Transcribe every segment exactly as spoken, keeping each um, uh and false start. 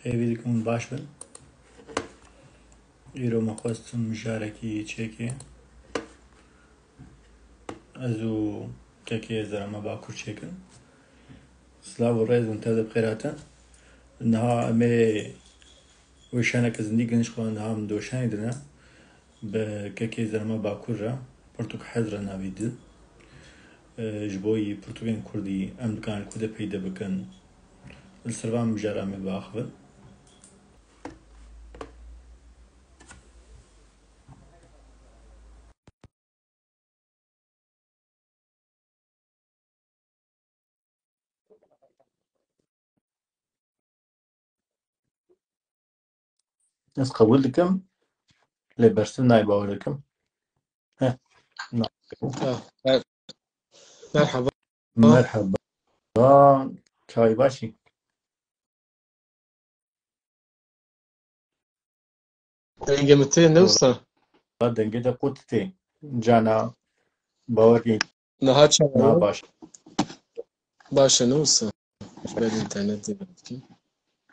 Hêvî dikim hûn baş bin. Îro me xwest mijarekî çêkê. Ez û kekê Zerema Bakur çêkin. Silav û rêz hûn tev de bi xêr hatin. Niha em ê weşaneke zindî girin ji xwe niha em di weşanê de ne. Bi kekê Zerema Bakur re, pirtûk Hez re navî di. E, ji bo yî pirtûkên kurdî em dikarin li ku de peyde bikin. Li ser van mijara em ê biaxivin. Ez qebûl dikim, lê bersiv nayê bawer dikim. Heh, na. Ha, mer-, merhaba. Merhaba. Çawa yî, baş î? Dengê min tê, ne wisa? Wala dengê te qut tê. Cana, bawer kî. Niha çawa niha ye? Baş. Baş e, ne wisa? Ji ber înternetê belkî.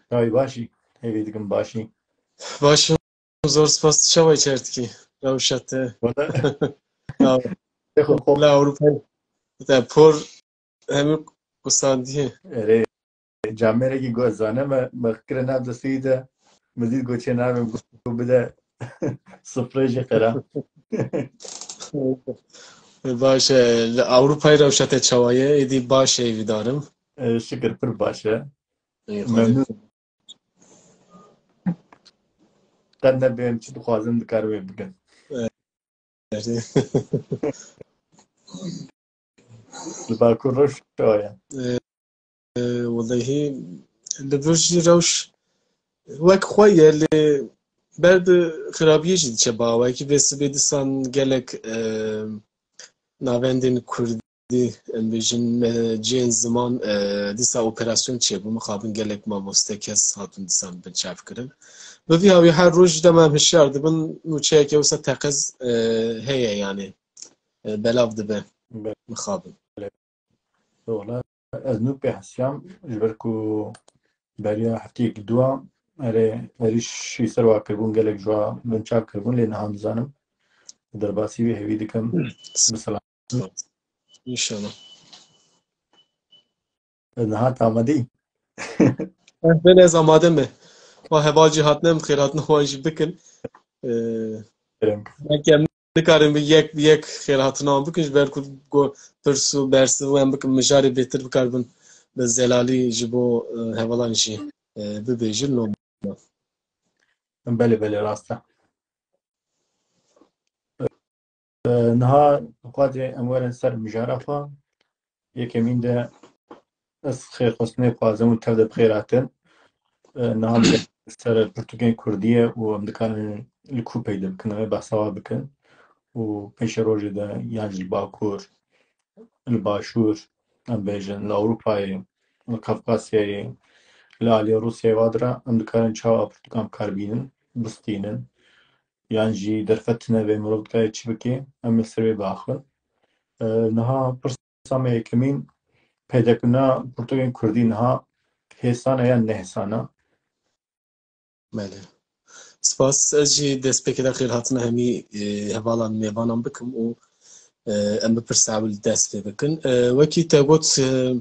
Çawa yî, baş î? Hêvî dikim baş î. Baş im, zor spas, tu çawa yî, çer dikî? Rewşa te. Wala. Ya. Xwe, xwe. La Ewropa. Te por hemî qusandiye. Erê. Camêrekî ku ez zanime, me kire nav destê wî de, min dît ku çê navê min ku bide sifrê jî qera. Baş e, li Ewropayê rewşa te çawa ye? Êdî baş e, hêvîdar im. E, şikir pir baş e. Ê, Xwedê. Memnûn. Qet nebêm çi dixwazin dikarim wê bikim. E, Li Bakur rewş çawa ye? E, e, welehî li vir jî rewş wek xwe ye, lê ber bi xirabiyê jî diçe bi awayekî. Vê sibê dîsan gelek, e, navendên kurdî, em bêjin, me cihên ziman, e, dîsa operasyon çêbû. Mixabin gelek mamoste kes hatin dîsan binçavkirin. Bi vî hawî her roj dema em hişyar dibin, nûçeyeke wisa teqez, e, heye, yanî, e, belav dibe. Be- Mixabin. Wala ez nû pê hesiyam, ji ber ku beriya hefteyek dû a, erê, êrîşî ser wa kirbûn, gelek ji wa binçav kirbûn, lê niha nizanim. Derbasî wî hêvî dikim. Bi selam. İnşallah. Niha tu amadî? Eh, ben ez amade me. Wa heval jî hatine, em xêrhatina wan jî bikin. Ee, Kerem. Belkî em nikarin bi yek bi yek xêrhatina wan bikin, ji ber ku go-, pirs û bersiv û em bikin mijarê bêtir bikaribin bi zelalî ji bo, e, hevalan jî, e, bibêjin. Loma. Belê, belê, rast e. E, niha xwedê em werin ser mijara xwe. Yekemîn de ez xêrxwestinê dixwazim û tev de bi xêr hatin. E, niha em ser pirtûkên kurdî ye û em dikarin li ku peyde bikin, em ê behsa wa bikin. Û pêşerojê de yan jî li Bakur, li Başûr, em bêjin, li Ewropayê, li Kafkasyayê, li aliyê Rûsyayê, wa dire em dikarin çawa pirtûkan bi kar bînin, bistînin, yan jî derfet tune vê mirov dikare çi bike, em ê ser wê biaxivin. E, niha pirsa me yekemîn, peydakirina pirtûkên kurdî niha hêsan e yan nehêsan e? Belê. Spas. Ez jî destpêkê de xêrhatina hemî, e, hevalan mêvanan bikim û, e, em bi pirsa ewil dest pê bikin. E, wekî te got, e,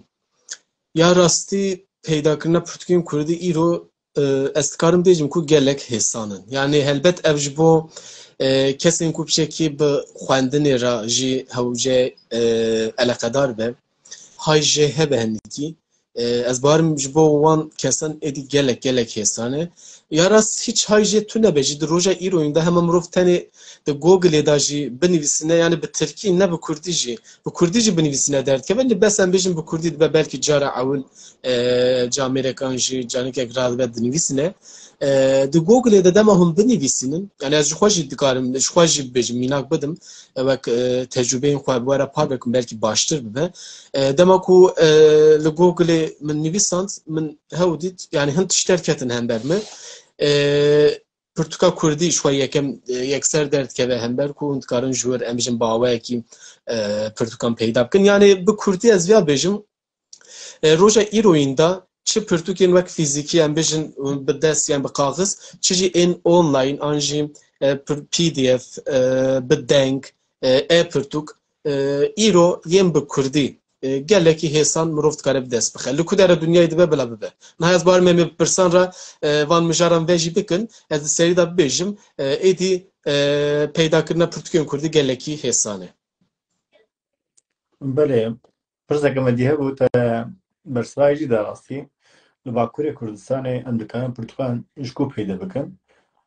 ya rastî peydakirina pirtûkên kurdî îro, e, ez dikarim bêjim ku gelek hêsan in. Yanî helbet ev ji bo, e, kesên ku piçekî bi xwendinê re jî hewce, e, eleqedar be, hay jê hebe hinekî. E, ez barim ji bo wan kesan êdî gelek, gelek hêsan e. Ya rast hîç hay jê tune be jî di roja îroyîn de hema mirov tenê di Google-ê de jî binivîsine, yanî bi tirkî ne bi kurdî jî, bi kurdî jî binivîsine derdikeve. Lê bes em bêjin bi kurdî dibe belkî cara ewil, e, camêrekan jî canikek radibe dinivîsine. E, di Google-ê de dema hûn binivîsînin, yanî ez ji xwe jî dikarim, ji xwe jî bibêjim, mînak bidim, e, wek, e, tecrûbeyên xwe bi we re par bikim, belkî baştir bibe. E, dema ku, e, li Google-ê min nivîsand, min hew dît, yanî hin tişt derketin hember min. E, pirtûka kurdî ji xwe yekem, e, yekser derdikeve hember ku hûn dikarin ji wir, em bijin bi awayekî, e, pirtûkan peyda bikin. Yanî bi kurdî ez viya bêjim, e, roja îroyîn de çi pirtûkên wek fîzîkî, em bêjin, bi dest yan bi kaxiz, çi jî ên online, an jî, e, pir-, P D F, e, bi deng, e, e-pirtûk, e, îro yên bi kurdî, e, gelekî hêsan mirov dikare bi dest bixe. Li ku dera dinyayê dibe bila bibe. Niha ez barim em ê bi pirsan re, e, van mijaran ve jî bikin, ez di serî de bibêjim, e, êdî, e, peydakirina pirtûkên kurdî gelekî hêsan e. Belê, pirseke me dî hebû, te bersivayê jî da rastî. Li Bakurê Kurdistanê em dikarin pirtûkan ji ku peyde bikin?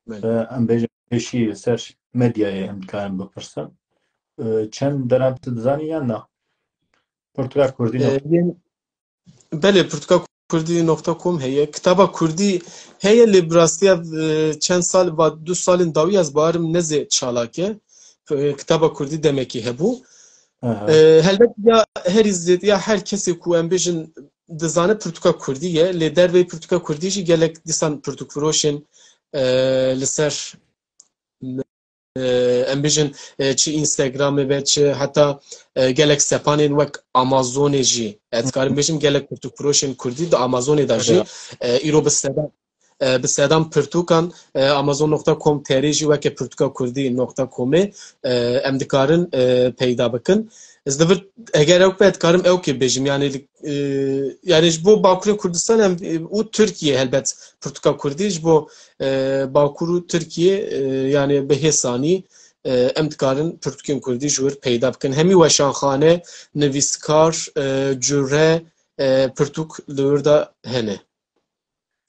Belê. E, em bêjin pêşî li ser medyayê em dikarin bipirsin. E, çend deran tu dizanî yan na? Pirtûka kurdî E, nokta. Yên, belê, pirtûka kurdî nokta com heye. Kitaba kurdî heye, lê bi rastiya, e, çend sal, va du salên dawî ez barim ne zê çalak e. E, kitaba kurdî demekî hebû. Aha. E, helbet ya herî zêde ya her kesê ku em bêjin dizane pirtûka kurdî ye, lê derveyî pirtûka kurdî jî gelek dîsan pirtûkfiroşên, e, li ser, e, em bêjin, e, çi Instagramê be, çi heta, e, gelek sepanên wek Amazonê jî, ez dikarim bêjim gelek pirtûkfiroşên kurdî di Amazonê de jî, Evet. e, îro bi sedan, e, bi sedan pirtûkan, e, amazon nokta com T R jî weke pirtûka kurdî nokta comê, e, em dikarin, e, peyda bikin. Ez li vir, eger ew be, dikarim ew kê bêjim, yani, e, yani ji bo Bakurê Kurdistan em, e, û Tirkiye helbet pirtûka kurdî ji bo, e, Bakur û Tirkiye, e, yani bi hêsanî, e, em dikarin pirtûkên kurdî ji wir peyda bikin. Hemî weşanxane, nivîskar, e, cure, e, pirtûk li wir de hene.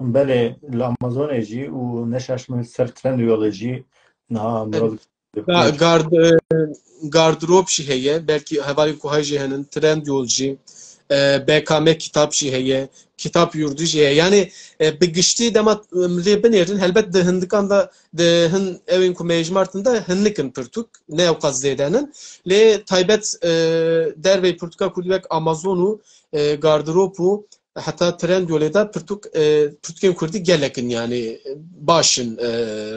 Belê, li Amazonê jî û neşaş min ser Trendyolê jî niha mirov Ga- gard, e, gardrop jî heye, belkî hevalên ku hay jî henin, Trendyol jî, e, B K M kitap jî heye, kitap yurdu jî heye. Yani, e, bi giştî dema, e, em lê binêrin, helbet di hindikan de, di hin ewên ku me hejmartin de hin nikin pirtûk, ne ewqas zêde nin. Lê taybet, e, dervey pirtûka kurdî wek Amazon û, e, gardrop û heta Trendyolê de pirtûk, e, pirtûkên kurdî gelek in, yani, e, baş in, e,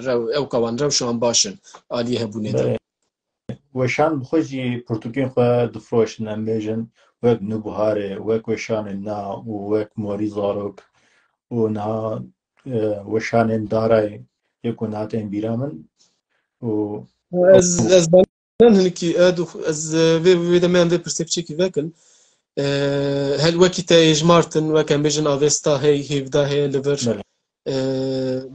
rew, ewka wan rewşa wan baş in aliyê hebûnê de. Belê. Weşan bi xwe jî pirtûkên xwe difiroşin, em bêjin, wek Nûbiharê, wek weşanên na û wek Morî Zarok û niha, e, weşanên Darayê yê ku nate bîra min û Ez, ez banan hinikî, e, dix-, ez, e, vê, vê demê em vê pirsê piçekî vekin. E, hel wekî te hejmartin, wek em bêjin Avesta hey, Hêvda heye li vir. Belê. E,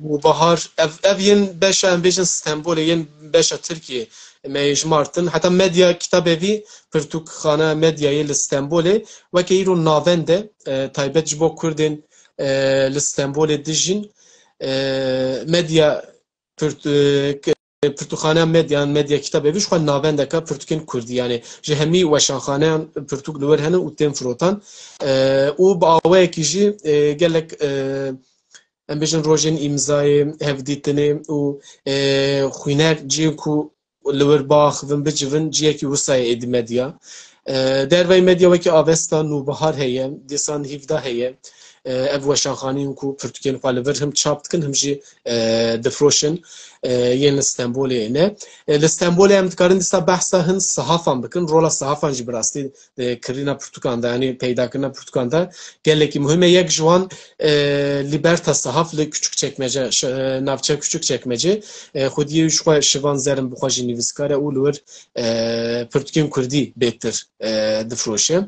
Nûbahar, ev, ev yên beşa em bêjin Stenbolê, yên beşa Tirkiyê me hejmartin. Heta medya kitabevî, pirtûkxana medyayê li Stenbolê, weke îro navend e, e, taybet ji bo Kurdên, e, li Stenbolê dijîn. E, medya pirt-, e, k-, pirtûkxaneya medya, medya kitabevî ji xwe navendeka pirtûkên kurdî, yani ji hemî weşanxaneyan pirtûk li wir hene û tên firotan. E, û bi awayekî jî, e, gelek, e, em bêjin rojên îmzayê, hevdîtinê û, e, xwîner cihên ku li wir biaxivin, bicivin, cihekî wisa ye êdî medya. E, dervey medya wekî Avesta, Nûbihar heye, dîsan Hîvda heye. E, ev weşanxaneyên ku pirtûkên xwe li vir him çap dikin, him jî, e, difiroşin, e, yên li Stenbolê ne. E, li Stenbolê em dikarin dîsa behsa hin sihafan bikin, rola sihafan jî bi rastî, e, kirîna pirtûkan de, yanî peydakirina pirtûkan de gelekî muhim e. Yek ji wan, e, Liberta Sihaf li Küçükçekmece, ş-, e, navçe Küçükçekmece, e, xwediyê ji xwe Şivan Zerim bi xwe jî nivîskar e û li wir, e, pirtûkên kurdî bêtir, e, difiroşe.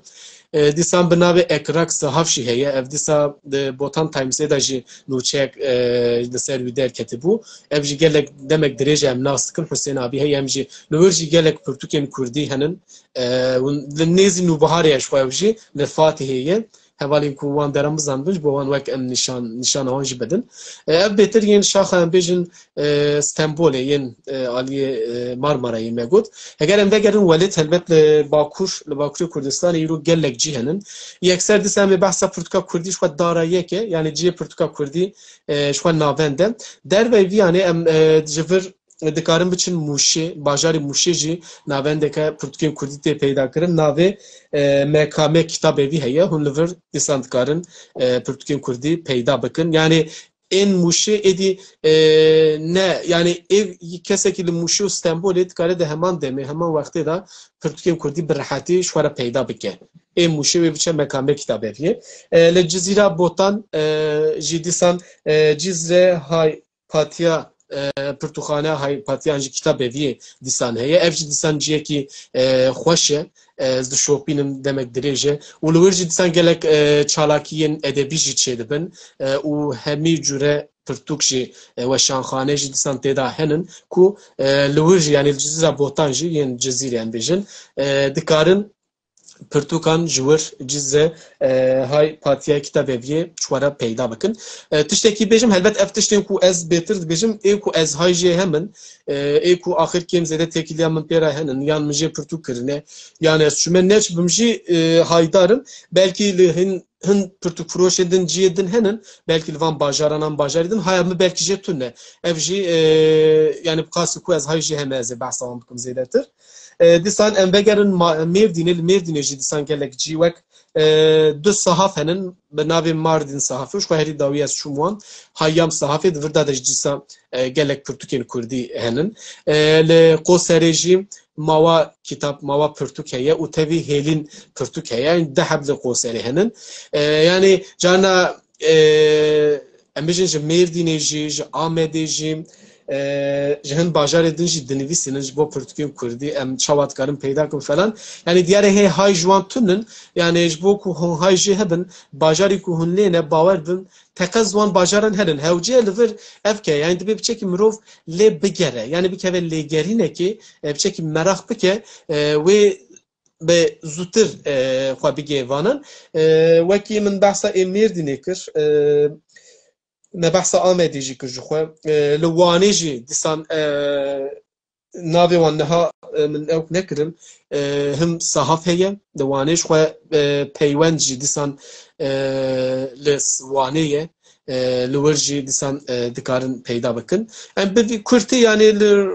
E, dîsan bi navê Ekrak Sihaf jî heye. Ev dîsa di Botan Timesê de jî nûçeyek, e, li ser wî derketibû. Ev jî gelek demek dirêj e, em nas dikin. Husên Abî heye, em jî li wir jî gelek pirtûkên kurdî henin. E, hûn li nêzî Nûbiharê ye ji xwe ew jî, li Fatihê ye. Hevalên ku wan deran bizanibin, ji bo wan wek em nîşan, nîşana wan jî bidin. E, ev bêtir yên şaxa em bêjin, e, Stenbolê, yên, e, aliyê, e, Marmarayê me got. Heger em vegerin welêt, helbet li Bakur, li Bakurê Kurdistanê îro gelek cî henin. Yekser dîsa em ê behsa pirtûka kurdî ji xwe Dara Yek e, yanî cihê pirtûka kurdî, e, ji xwe navend e. Dervey vî yanê em, e, ji vir dikarin biçin Mûşê, bajarê Mûşê jî navendeke pirtûkên kurdî tê peyda kirin. Navê, e, M K M kitabevî heye. Hûn li vir dîsan dikarin, e, pirtûkên kurdî peyda bikin. Yanî ên Mûşê êdî, e, ne, yani ê kesekî li Mûşê û Stenbolê dikare di heman demê, heman wextê de pirtûkên kurdî bi rehetî ji xwe re peyda bike. Ê Mûşê wê biçe mekamê kitabeviyê. E, li Cizîra Botan, e, jî dîsan, e, Cizre Hay Patiya, e, pirtûkxane Hay Patiyan jî kitabeviyê dîsan heye. Ev jî dîsan ciyekî, e, xweş e. E, ez dişopînim demek dirêj e. Û li wir jî dîsan gelek, e, çalakiyên edebî jî çêdibin. E, û hemî cûre pirtûk jî, e, weşanxane jî dîsan tê de henin ku, e, li wir jî, yani li Cizîra Botan jî yên Cizîrê em bêjin, e, dikarin pirtûkan ji wir Cizre, e, Hay Patiya kitabeviyê ji xwe re peyda bikin. E, tiştekî bêjim, helbet ev tiştên ku ez bêtir dibêjim, ê ku ez hay jê hemin, e, ê ku axir kêm zêde têkiliya min pê re henin, yan min jê pirtûk kirine, yan ez çûme neçibim jî, e, haydar im. Belkî li hin, hin pirtûkfiroşên din cihê din henin, belkî li van bajaran an bajarê din, haya min belkî jê tune. Ev jî, e, yani bi qasî ku ez hay jê heme ez ê behsa wan bikim zêdetir. E, dîsan em vegerin ma-, Mêrdînê, li Mêrdînê jî dîsan gelek cî wek, e, du sahaf henin, bi navê Mardin Sahafê û ji xwe herî dawî ez çûm wan. Hayyam Sahafê, di vir de de jî dîsa, e, gelek pirtûkên kurdî henin. E, li Qoserê jî Mawa Kitap, Mawa Pirtûk heye û tevî Hêlîn Pirtûk heye. Yani du heb li Qoserê henin. E, yani carna, e, em bêjin ji Mêrdînê jî, ji Amedê jî, e, ji hin bajarê din jî dinivîsînin ji bo pirtûkên kurdî, em çawa dikarin peyda kin falan. Yani diyar e hê hay ji wan tunin, yani ji bo ku hûn hay jê hebin, bajarî ku hûn lê ne, bawer bin, teqez wan bajaran henin. Hewce li vir ev ke, yani dibê biçekî mirov lê bigere, yani bikeve lêgerînekê, e, biçekî meraq bike, e, wê bi zûtir, e, xwe bigê vanan. E, wekî min behsa ê Mêrdînê kir, e, me behsa Amedê jî kir ji xwe. E, li Wanê jî dîsan, e, navê wan niha, e, min ew nekirin. E, him sahaf heye, li Wanê ji xwe, e, peywend jî dîsan, e, li s-, Wanê ye. E, li wir jî dîsan, e, dikarin peyda bikin. Em bi vî kurtî, yani li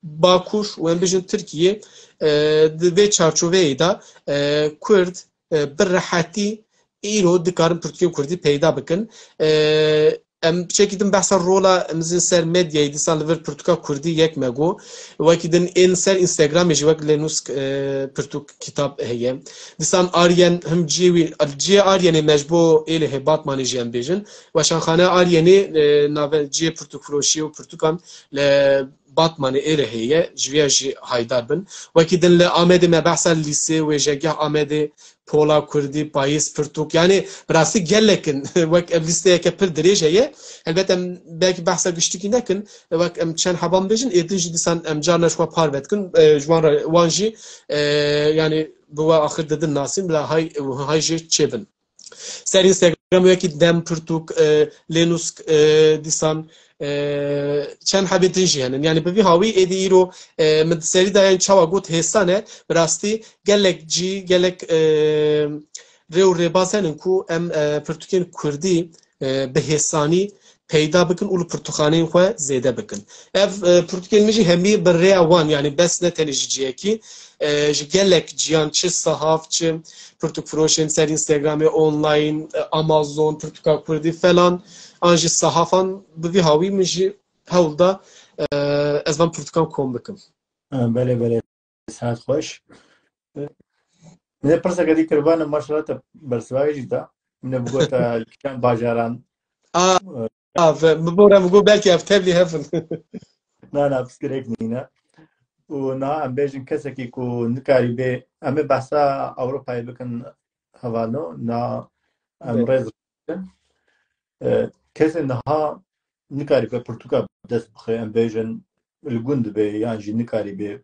Bakur û em bijin Tirkiye, e, di vê çarçoveyê de, e, Kurd, e, bi rehetî îro dikarin pirtûkên kurdî peyda bikin. E, em çekî din behsa rola em zin ser medyayê, dîsan li vir pirtûka kurdî yek me got. Wekî din ên ser Instagramê jî wek Lenûsk, e, pirtûk kitab heye. Dîsan Aryen him ciyê wî, ciyê Aryenê me ji bo êlê hê Batmanê jî em bêjin. Weşanxane Aryenê, e, nave ciyê pirtûkfiroşî û pirtûkan li Batmanê êlê heye, ji vîya jî haydar bin. Wekî din li Amedê me behsa lîsê, wêjegeh Amedê, Pola Kurdî, Payîz Pirtûk, yani bi rastî gelek in. Wek ev lîsteyeke pir dirêj heye. Helbet em belkî behsa giştikî nekin, wek em çend heban bêjin, ê din jî dîsan em carna ji xwe parve dikin, e, ji wan re, wan jî, e, yani bi we axir didin nasîn, bila hay, hay jê çêbin. Ser Instagram wekî Dem Pirtûk, e, Lenûsk, e, dîsan, e, çend hebê din jî henin. Yani bi vî hawî êdî îro, e, min di serî de yani çawa got hêsan e, bi rastî gelek cî, gelek, e, rê û rêbaz henin ku em, e, pirtûkên kurdî, e, bi hêsanî peyda bikin û li pirtûkxaneyên xwe zêde bikin. Ev, e, pirtûkên min jî hemî bi rêya wan, yani bes ne tenê ji ciyekî, e, ji gelek ciyan, çi sahaf, çi pirtûkfiroşên ser Instagramê, online, e, Amazon, pirtûka kurdî falan, an jî sahafan, bi vî hawî min jî hewl da, e, ez van pirtûkan kom bikim. E, belê, belê. Saet xweş. Min ê pirseke dî kiribane, maşallah te bersivayê jî da. Min ê bigota kîjan bajaran. A, a, ve, min bora min got belkî ev tevlî hevin. Na, na, pirsgirêk nîne. Û niha em bêjin kesekî ku nikarî bê, em ê behsa Ewropayê bikin hevalno, na em Belê. rêz bikin. E, kesê niha nikarî bê pirtûka bi dest bixe, em bêjin li gund bê yan jî nikarî bê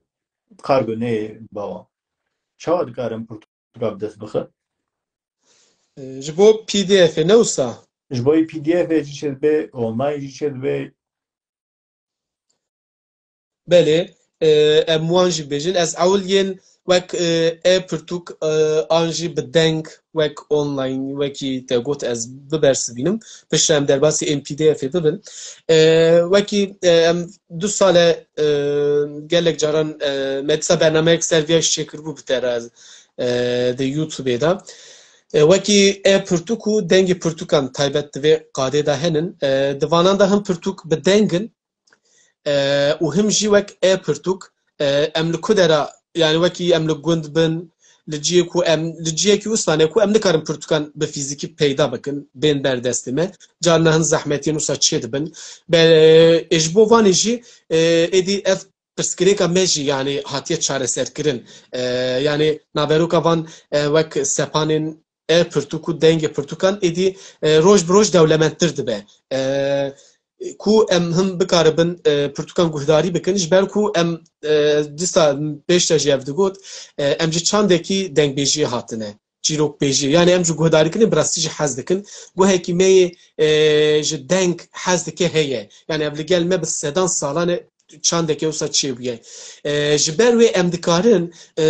kargo neyê bawa. Çawa dikarin pirtûka bi dest bixe? E, ji bo P D F ê ne wisa? Ji bo P D F ê jî çêdibe, online jî çêdibe. Belê, e, em wan jî bêjin. Ez ewil yên wek, e, e-pirtûk, e, an jî bi deng, wek online, wekî te got ez bibersivînim. Piştre em derbasî ên P D F ê bibin. E, wekî, e, em du sal e, e, gelek caran, e, me dîsa bernameyek ser vîya jî çêkiribû bi te re, e, di YouTubeê de. E, wekî e pirtûk û dengê pirtûkan taybet di vê qadê de henin. E, di vanan de him pirtûk bi deng in, e, û him jî wek e pirtûk, e, em li ku dera, yani wekî em li gund bin, li ciyê ku em, li ciyekî wisa ne ku em nikarin pirtûkan bi fîzîkî peyda bikin, bên ber destê me. Carna hin zehmetiyên wisa çê dibin. Be, e, ji bo vanê jî, e, êdî ev pirsgirêka me jî, yani, hatiye çareserkirin. E, yani, naveroka van, e, wek sepanên e pirtûk û dengê pirtûkan êdî, e, roj bi roj dewlemendtir dibe. E, ku em him bikaribin, e, pirtûkan guhdarî bikin, ji ber ku em, e, dîsa pêş de jî ev digot, e, em ji çandekî dengbêjiyê hatine, çîrokbêjiyê. Yani em ji guhdarîkirinê bi rastî jî hez dikin. Guhekî me yê, e, ji deng hez dike heye. Yani ev li gel me bi sedan salan e çandeke wisa çêbûye. E, ji ber wê em dikarin, e,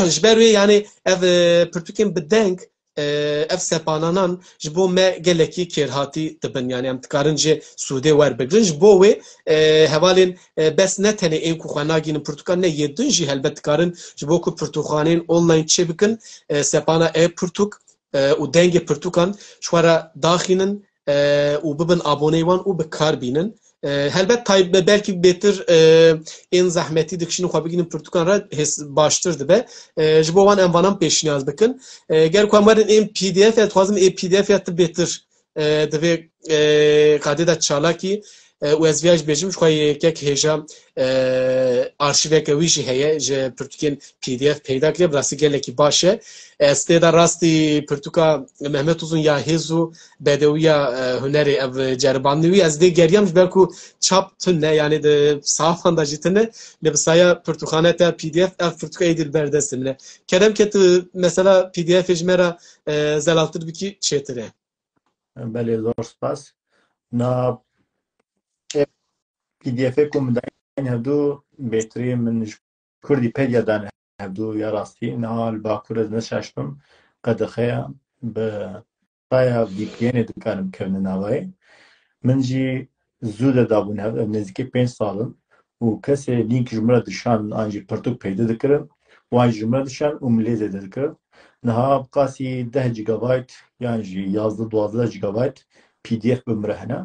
ji ber wê yani ev, e, pirtûkên bi deng, e, ev sepananan ji bo me gelekî kêrhatî dibin. Yani em dikarin jê sûdê werbigirin. Ji bo wê, e, hevalên, e, bes ne tenê ên ku xwe nagînin pirtûkan ne yê din jî helbet dikarin ji bo ku pirtûkxaneyên online çêbikin, e, sepana e-pirtûk, e, û dengê pirtûkan ji xwe re daxînin, e, û bibin aboneyê wan û bi kar bînin. E, helbet tay-, be-, belkî bêtir, e, ên zehmetî dikişînin xwe bigînin pirtûkan re hês baştir dibe. E, ji bo wan em vanan pêşniyaz bikin. E, ger ku em werin ên P D F ya, dixwazim ê P D F ya tu bêtir, e, di vê, e, qadê de çalakî, e, û ez viya jî bêjim, ji xwe yekek hêja, e, arşîveke wî jî heye, ji pirtûkên P D F peyda kiriye, bi rastî gelekî baş e. Ez tê de rastî pirtûka Mehmet Uzun ya Hêz û Bedewiya, e, Hunerê, ev ceribandinê wî, ez dê geriyam ji ber ku çap tune, yani di sahafan de jî tune, lê bi saya pirtûkxane te P D F, ev pirtûka êdî li ber destê min e. Kerem ke tu mesela P D F'ê ji me re, e, zelaltir bikî çêtir e. Belê, zor spas. Na, e, P D F'ê ku min dayîn hevdû, bêtirî min ji Kurdîpedia dane hevdû ya rastî. Niha li Bakur ez ne şaş bim, qedexeya bi saya V P N'ê dikarim kevne navayê. Min jî zû de dabûn hev, ev nêzîkî pênc sal in û kesê lînk ji min re dişan an jî pirtûk peyde dikirin û an jî ji min re dişan û min lê zêde dikirin. Niha bi qasî deh gigabayt yan jî yazdeh duwazdeh gigabayt P D F bi min re hene.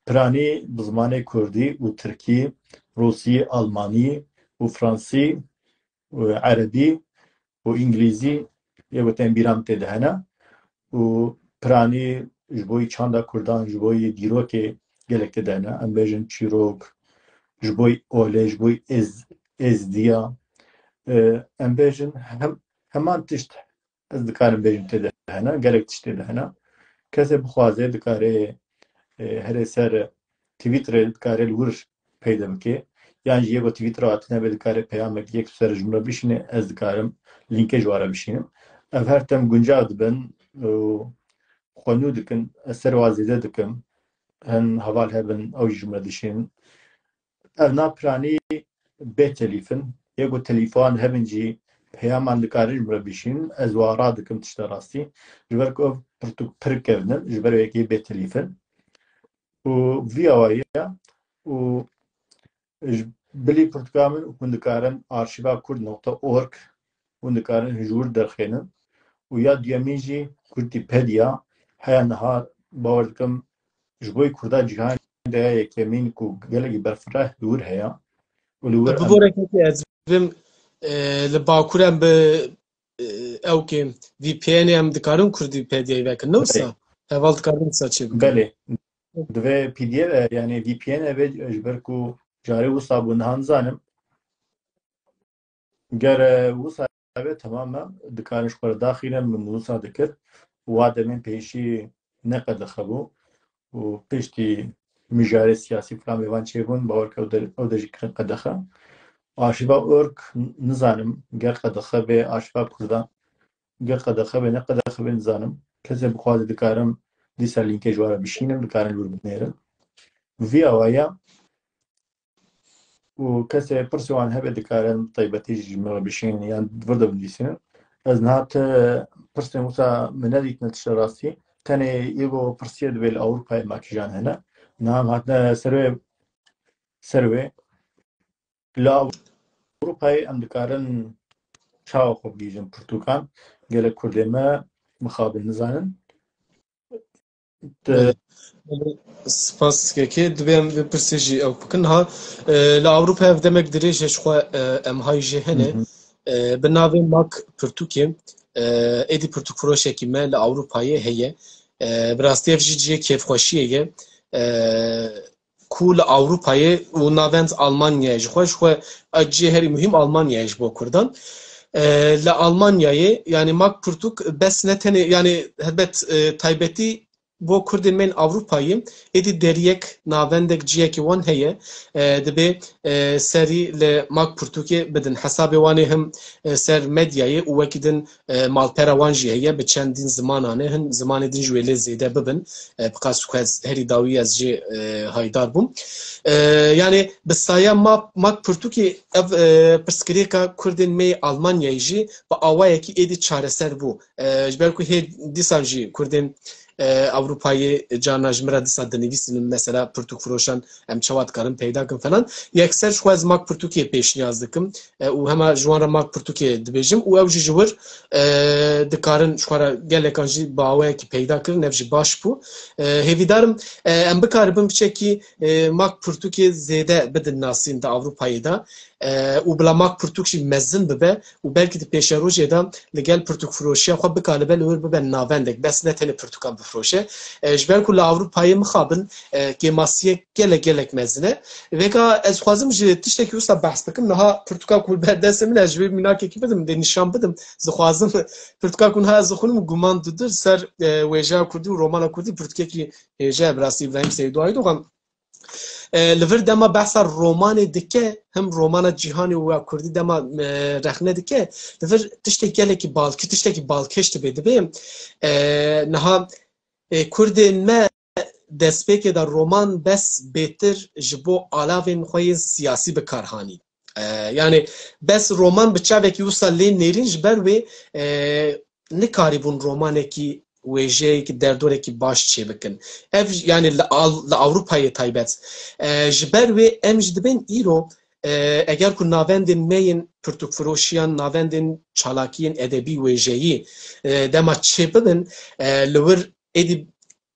Piranî bi zimanê kurdî û tirkî, rûsî, almanî û fransî û erebî û îngilîzî yê wetên bîra min tê de hene û piranî ji bo yî çanda kurdan, ji bo yî dîrokê gelek tê de hene. Em bêjin çîrok, ji bo yî olê, ji bo yî êz-, êzdiya. E, em bêjin hem, heman tişt ez dikarim bêjim tê de hene, gelek tişt tê de hene. Kesê bixwaze dikare, e, herê ser Twitterê dikare li wir peyde bike. Yan jî yê ku Twitter hatine be dikare peyamek yek ser ji min re bişîne, ez dikarim lînkê ji we re bişînim. Ev her tim guncav dibin û xwe nû dikin, ez ser wa zêde dikim. Hin heval hebin, ew jî ji min re dişînin. Ev na piranî bê telîf in. Yê ku telîfan hebin jî peyaman dikarin ji min re bişînin. Ez wa radikim tişta rastî. Ji ber ku ev pirtûk pir kevn in, ji ber wê yekê bê telîf in. Û vî awayî ye. Û ji bilî pirtûka min hûn dikarin arşîva kurd nokta org, hûn dikarin ji wir derxînin. Û ya duyemîn jî Kurdîpedia heye niha, bawer dikim ji bo yî kurda cîhanê de ye yekemîn ku gelekî berfireh li wir heye. Û li wir em Bi bo rekekê ez bim, e, li Bakur em bi, e, ew kê V P N'ê em dikarin Kurdîpediyayê vekin, ne wisa? Belê. Heval dikarin wisa çê bikin. Belê. Divê P D F, e, yani V P N e be, ji ber ku carê wisa bû, niha nizanim. Ger, e, wisa be, temam e, dikarin ji xwe re daxînin, min wisa dikir. Wa demên pêşî ne qedexe bû û piştî mijarê siyasî filan mêvan çêbûn, bawer ke ew de, ew de jî kirin qedexe. Arşîva org, n-, nizanim, ger qedexe be, arşîva kurdan, ger qedexe be, ne qedexe be, nizanim. Kesê bixwaze dikarim dîsa lînkê ji we re bişînim, dikarin li wir binêrin. Vî awaya û kesê pirsê wan hebe dikarin taybetî ji min re bişînin yan vir de binivîsînin. Ez niha ti pirsên wisa min nedîtine tişta rastî. Tenê yê ku pirsiyê dibê li Ewropayê makijan hene. Niha em hatine ser wê, ser wê. Li Ewropayê em dikarin çawa xwe bigihîjin pirtûkan. Gelek kurdê me mixabin nizanin. Spas kekê, divê em vê pirsê jî ew bikin. Ha, e, li Ewropa ev demek dirêj e, ji xwe, e, em hay jê hene. E, bi navê Mak Pirtûkê, e, êdî pirtûkfiroşekî me li Ewropayê heye. E, bi rastî ev jî cihê kêfxweşiyê ye. E, ku li Ewropayê û navend Almanyayê ji xwe, ji xwe a cihê herî muhîm Almanyayê ji bo Kurdan. E, li Almanyayê, yani Mak Pirtûk bes ne tenê, yani helbet, e, taybetî bo Kurdên me yên Ewropayê, êdî deriyek, navendek, ciyekî wan heye, e, dibê, e, serî li Mak Pirtûkê bidin. Hesabê wan ê him, e, ser medyayê û wekî din, e, malpera wan jî heye, bi çendîn zimanan e, hin zimanê din jî wê lê zêde bibin. E, bi qas ku ez herî dawî ez jê, e, haydar bûm. E, yani bi saya Ma-, Mak Pirtûkê ev, e, pirsgirêka Kurdên me yê Almanyayê jî bi awayekî êdî çareser bû. E, ji ber ku hê dîsan jî Kurdên, e, Ewropayê carna ji min re dîsa dinivîsînin, mesela pirtûkfiroşan em çawa dikarin peyda kin falan. Yekser ji xwe ez Mak Pirtûkê pêşniyaz dikim. E, û hema ji wan re Mak Pirtûkê dibêjim û ew jî ji wir, e, dikarin ji xwe re gelekan jî bi awayekî peyda kirin, ev jî baş bû. E, hêvîdarim, e, em bikaribin piçekî, e, Mak Pirtûkê zêde bidin nasîn di Ewropayê de, e, û bila Mak Pirtûk jî mezin bibe û belkî di pêşerojê de li gel pirtûkfiroşiya xwe bikaribe li wir bibe navendek, bes ne tenê pirtûkan bifroşe. E, ji ber ku li Ewropayê mixabin, e, kêmasiyek gelek gelek mezin e. Vêka ez xwazim ji tiştekî wisa behs bikim. Niha pirtûka ku li ber destê min e, ez ji wê mînakekî bidim, dê nîşan bidim. Dixwazim pirtûka ku niha ez dixwînim, Guman Dudu, ser, e, wêjeya kurdî û romana kurdî, pirtûkekî hêje ye, bi rastî Îbrahîm Seydo Aydogan. E, li vir dema behsa romanê dike, him romana cîhanê û ya kurdî dema, e, rexne dike, li vir tiştek gelekî balkêş, tiştekî balkêş dibe, dibe. E, niha, e, Kurdên me destpêkê de roman bes bêtir ji bo alavên xwe yên siyasî bi kar hanî. E, yani bes roman bi çavekî wisa lê nêrîn ji ber wê, e, nikarîbûn romanekî wêjeyekî derdorekî baş çêbikin. Ev, yani li Al-, li Ewropayê taybet. E, ji ber wê em jî dibên îro, e, eger ku navendên me yên pirtûkfiroşiyan, navendên çalakiyên edebî wêjeyî, e, dema çêbibin, e, li wir êdî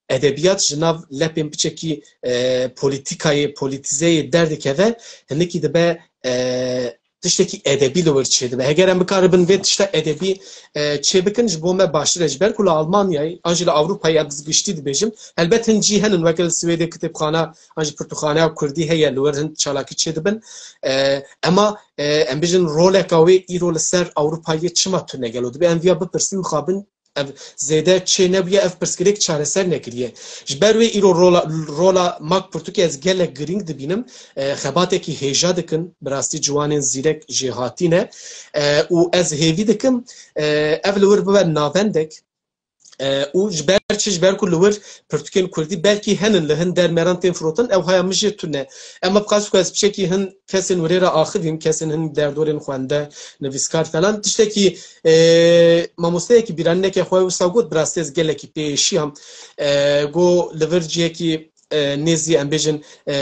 edebiyat ji nav lepên piçekî, e, polîtîkayê, polîtîzeyê derdikeve, hinekî dibe, e, tiştekî edebî li wir çêdibe. Heger em bikaribin vê tişta edebî, e, çêbikin, ji bo me baştir e. Ji ber ku li Almanyayê, an jî li Ewropayê, em bi giştî dibêjim, helbet hin cî henin, weke li Swêdê kitêbxana, an jî pirtûkxaneya kurdî heye, li wir hin çalakî çêdibin. E, ema, e, em bêjin roleka wê îro li ser Ewropayê çima tune gelo? Dibe em viya bipirsin, mixabin ev zêde çê nebûye, ev pirsgirêk çareser nekiriye. Ji ber wê îro rola, rola Mak Pirtûkê ez gelek girîng dibînim. E, xebatekî hêja dikin, bi rastî ciwanên zîrek jêhatî ne. E, û ez hêvî dikim, e, ev li wir bibe navendek. E, û ji ber çi? Ji ber ku li wir pirtûkên kurdî belkî henin li hin dermeran tên firotin, ew haya min jê tune. Ema bi qas ku ez piçekî hin kesên wirê re axivîm, kesên hin derdorên xwende, nivîskar falan, tiştekî, e, mamosteyekî bîranîneke xwe wisa got, bi rastî ez gelekî pê êşiyam. E, got, li vir cihekî, e, nêzî, em bêjin, e,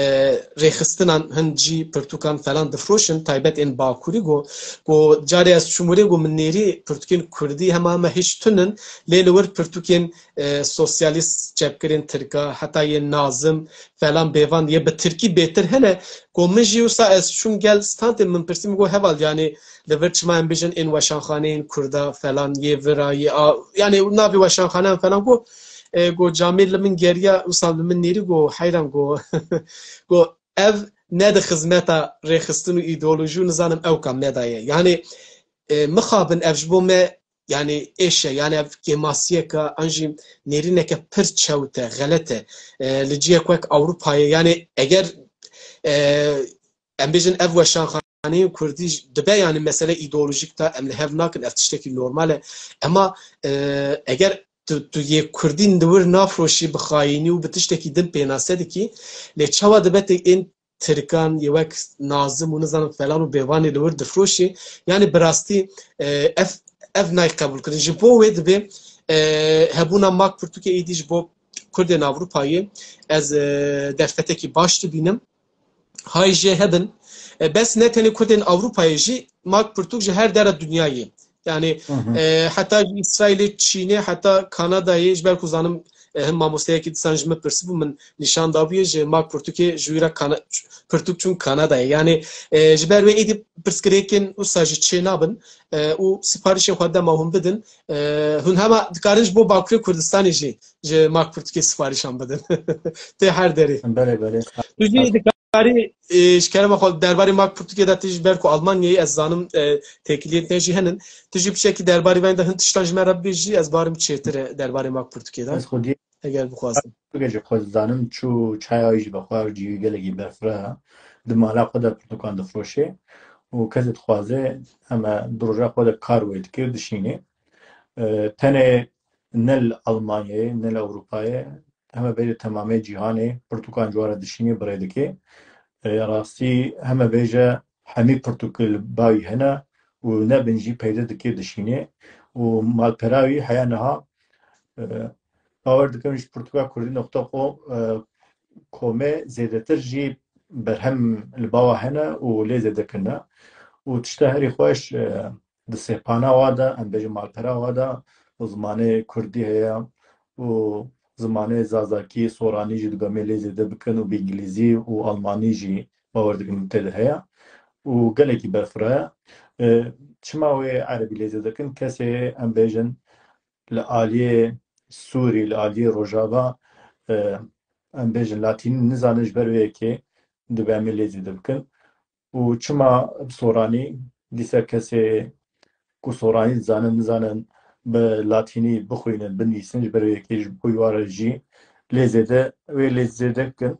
rêxistinan hin cî pirtûkan falan difroşin, taybet ên Bakurî, got, got, carê ez çûm wirê, got, min nêrî pirtûkên kurdî hema hema hêj tunin, lê li wir pirtûkên, e, sosyalîst çepgirên tirka, heta yên Nazim falan bêvan yê bi tirkî bêtir hene. Got, min jî wisa ez çûm gel standê, min pirsî, min got, heval, yani li vir çima em bêjin ên weşanxaneyên kurda falan yê vira yê a, yani navê weşanxaneyan falan, got, e, got, camêr li min geriya, wisa li min nêrî, got, heyran, got, got, ev ne di xizmeta rêxistin û îdeolojî û nizanim ewka me de ye. Yani, e, mixabin ev ji bo me, yani êş e, yani ev kêmasiyeke an jî nêrîneke pir çewt e, xelet e. E, li cihek wek Ewropayê, yani eger, e, em bêjin ev weşanxaneyên kurdî dibe, yani mesele îdeolojîk de em li hev nakin, ev tiştekî normal e. Ema, e, eger tu, tu yê kurdî li wir nafroşî, bi xayînî û bi tiştekî din pênase dikî, lê çawa dibe tu ên tirkan, yê wek Nazim û nizanim falan û bêvanê li wir difroşî? Yani bi rastî, e, ev, ev nayê qebûlkirin. Ji bo wê dibê, e, hebûna Mak Pirtûkê êdî ji bo Kurdên Ewropayê ez, e, derfetekî baş dibînim. Hay jê hebin. E, bes ne tenê Kurdên Ewropayê jî, Mak Pirtûk ji her dera dinyayê Yani, e, heta ji Îsraîlê, Çînê, heta Kanadayê, ji ber ku zanim, e, hin mamosteyekî disan ji min pirsibû, min nîşan dabûye, ji Mak Pirtûkê ji wî re Kana-, Pirtûk çûn Kanadayê. Yani, e, ji ber wê êdî pirsgirêkên wisa jî çê nabin, e, û siparişên xwe dema hûn bidin, e, hûn hema dikarin ji bo Bakurê Kurdistanê jî ji Mak Pirtûkê siparişan bidin. Tê her derê. Belê, belê. Tu jî dikarî, e, ji kerema xwe derbarê Mak Pirtûkê de, tu ji ber ku Almanyayê ez zanim, e, têkiliyên te jî henin. Tu jî piçekî derbarê van de hin tiştan ji me re bibêjî, ez barim çêtir e derbarê Mak Pirtûkê de. Ez xwedî Eger bixwazin. Pirtûkê ji xwe dizanim çû çaya wî jî vexwe cihî gelekî berfireh e. Di mala xwe de pirtûkan difroşê û kesê dixwaze heme di roja xwe de kar wê dike û dişînê. E, tenê ne li Almanyayê, ne li Ewropayê, heme bêje temamê cîhanê pirtûkan ji wan re dişînê, bi rê dike. E, rastî heme bêje hemî pirtûk li bawî hene û nebin jî peyde dike dişînê û malpera wî heya niha, e, bawer dikim ji pirtûka kurdî nokta com, e, komê zêdetir jî berhem li bawa hene û lê zêde kirine. Û tişta herî xweş, e, di sehpana wa de, em bêjin malpera wa de, û zimanê kurdî heye û zimanê zazakî, soranî jî dibeme lê zêde bikin û bi îngilîzî û almanî jî bawer dikim tê de heye û gelekî berfireh e. E, çima wê erebî lê zêde dikin? Kesê em bêjin li aliyê Sûrî, li aliyê Rojava, e, em bêjin latînî nizanin, ji ber wê yekê dibe em ê lê zêde bikin. Û çima bi soranî, dîsa kesê ku soranî dizanin, nizanin bi latînî bixwînin, binivîsin, ji ber wê yekê ji bo wan re jî lê zêde, wê lê zêde bikin.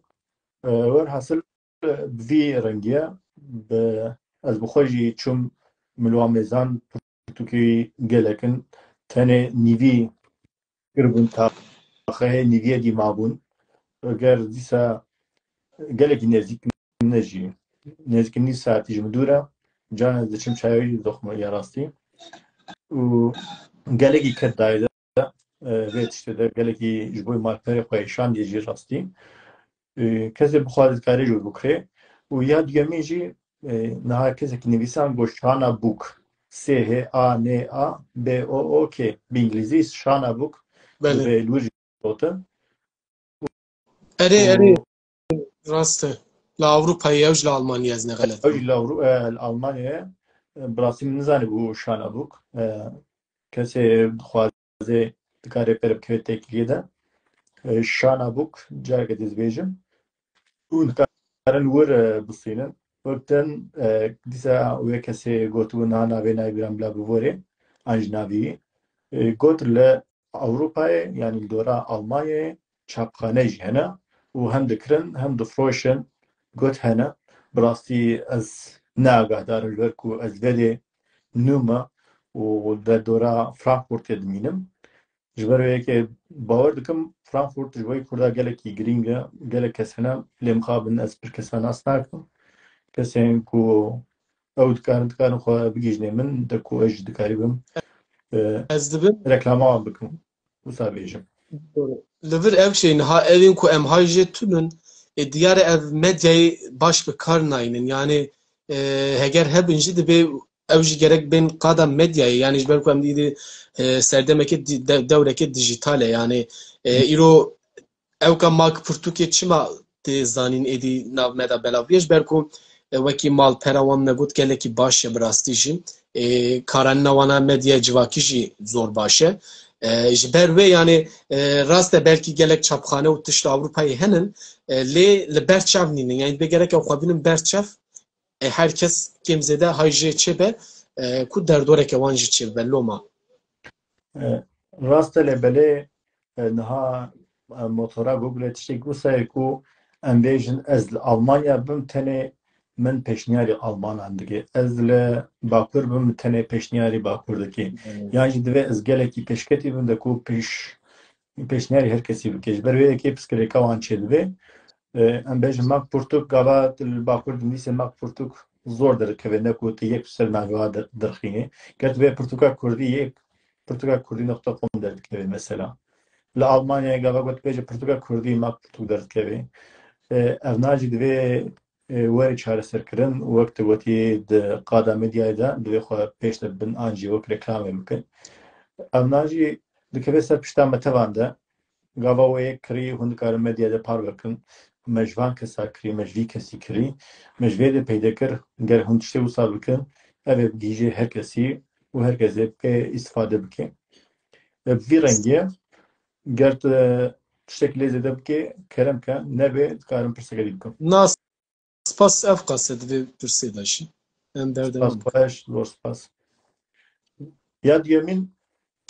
E, werhasil, bi vî rengî ye. Bi, ez bi xwe jî çûm, min wan mêzan, pirtûkê gelek in, tenê nîvî kiribûn taxeyê, nîviyê dî mabûn. Eger dîsa gelekî nêzîk ne jî, nêzîk nîv saetî ji min dûr e. Can ez diçim çaya wî dixwim ya rastî. Û gelekî ked dayê de, e, vê tiştê de gelekî ji bo malperê xwe şandiye jî rastî. E, kesê bixwaze dikare jî bikire. Û ya duyemîn jî, e, niha kesekî nivîsan got Şana Bûk. S H A N A B O O K. Bi îngilîzî Şana Bûk. Belê. Dibe li wir jî gotin. Erê, erê. Û rast e. Li Ewropayê ew jî li Almanyayê ez nexeletim. Ew jî li Ewro-, e, li Almanyayê, e, bi rastî min nizanîbû Şana Bûk. E, kesê dixwaze dikare pê re bikeve têkiliyê de. E, Şana Bûk, careke dê dibêjim. Hûn dikarin wir, e, bisînin. Wek din, e, dîsa wê kesê gotibû niha navê nayê bîra min, bila biborê, an jî navê wî. E, got li Ewropayê, yanî li dora Almanyayê çapxane jî hene û hem dikirin, hem difroşin, got hene. Bi rastî ez ne agahdar im, ji ber ku ez verê nû me û li derdora Frankfurtê dimînim. Ji ber wê yekê bawer dikim, Frankfurt ji bo yê Kurda gelekî girîng e, gelek kes hene, lê mixabin ez pir kesa nas nakim. Kesên ku ew dikarin, dikarin xwe bigihîjnê min, de ku ez jî dikarîbim, e, Ez dibim. reklama wan bikim. Wisa bêjim. Li vir ev şey niha evên ku em hay jê tunin, ê diyar e ev medyayê baş bi kar naynin. Yani, e, heger hebin jî dibê ew jî gerek bên qada medyayê. Yani ji ber ku em dî, dî, e, serdemeke dî-, de-, dewreke dijîtal e. Yani, e, îro ewka Mak Pirtûkê çima tê zanîn êdî nav me de belav bûye? Ji ber ku, e, wekî malpera wan me got gelekî baş e bi rastî jî. E, karanîna wana medyaya civakî jî zor baş e. E, ji ber wê yani, e, rast e belkî gelek çapxane û tişt li Ewropayê henin, e, lê li ber çav nînin. Yani dibê gerek ew xwe bînin ber çav. E, her kes kêm zêde hay jê çêbe, e, ku derdoreke wan jî çêbibe loma. E, rast e, lê belê, e, niha, e, motora Google tiştek wisa ye ku em bêjin ez li Almanya bim, tenê min pêşniyarî Almanan dike. Ez li Bakur bim, tenê pêşniyarî Bakur dike. Evet. Yan jî divê ez gelekî pêşketî bim de ku pêş-, pêşniyarî her kesî bike. Ji ber wê yekê pirsgirêka wan çêdibe. E, em bêjin Mak Pirtûk, gava tu li Bakur dinivîsê Mak Pirtûk zor derdikeve, ne ku tu yek ser navê wa der-, derxînê. Ger tu vê pirtûka kurdî yek, pirtûka kurdî nokta com derdikeve mesela. Li Almanyayê gava got bêje pirtûka kurdî Mak Pirtûk derdikeve. E, ev na jî divê e, were çareserkirin, wek tu gotî di qada medyayê de divê xwe pêş de bin an jî wek reklamê bikin. Em nan jî dikeve ser pişta me tevan de. Gava wê kirî hûn dikarin medya de parve bikin. Me ji van kesa kirî, me ji vî kesî kirî, me ji vê de peyde kir, ger hûn tiştê wisa bikin, ev ê bigihîje her kesî û her kes ê pê îstifade bike. E, bi vî rengê, ger tu tiştekî lê zêde bike, kerem ke, nebe, dikarim pirseke dî bikim. Na, spas, ev qase divê pirsê de jî. Em berdewam bikin. Spas xweş, zor spas. Ya duyemîn,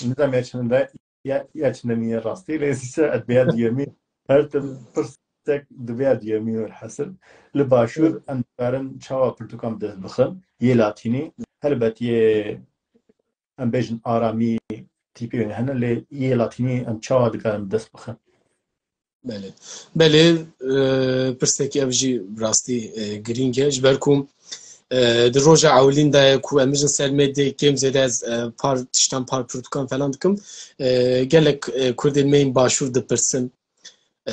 nizam ya çend e, ya, ya çend e rastî, lê îse ez bi ya duyemîn, her tim pirsek dibe ya duyemîn welhasil. Li Başûr Evet. em dikarin çawa pirtûkan bi dest bixin, yê latînî, helbet yê, em bêjin aramî tîpê wê hene, lê yê latînî em çawa dikarin bi dest bixin? Belê. Belê, e, pirsekî ev jî bi rastî, e, girîng e. Ji ber ku, e, di roja ewilîn de ye ku em bijin ser medyayê kêm zêde ez, e, par, tiştan par pirtûkan falan dikim. E, gelek, e, Kurdên me yên Başûr dipirsin. E,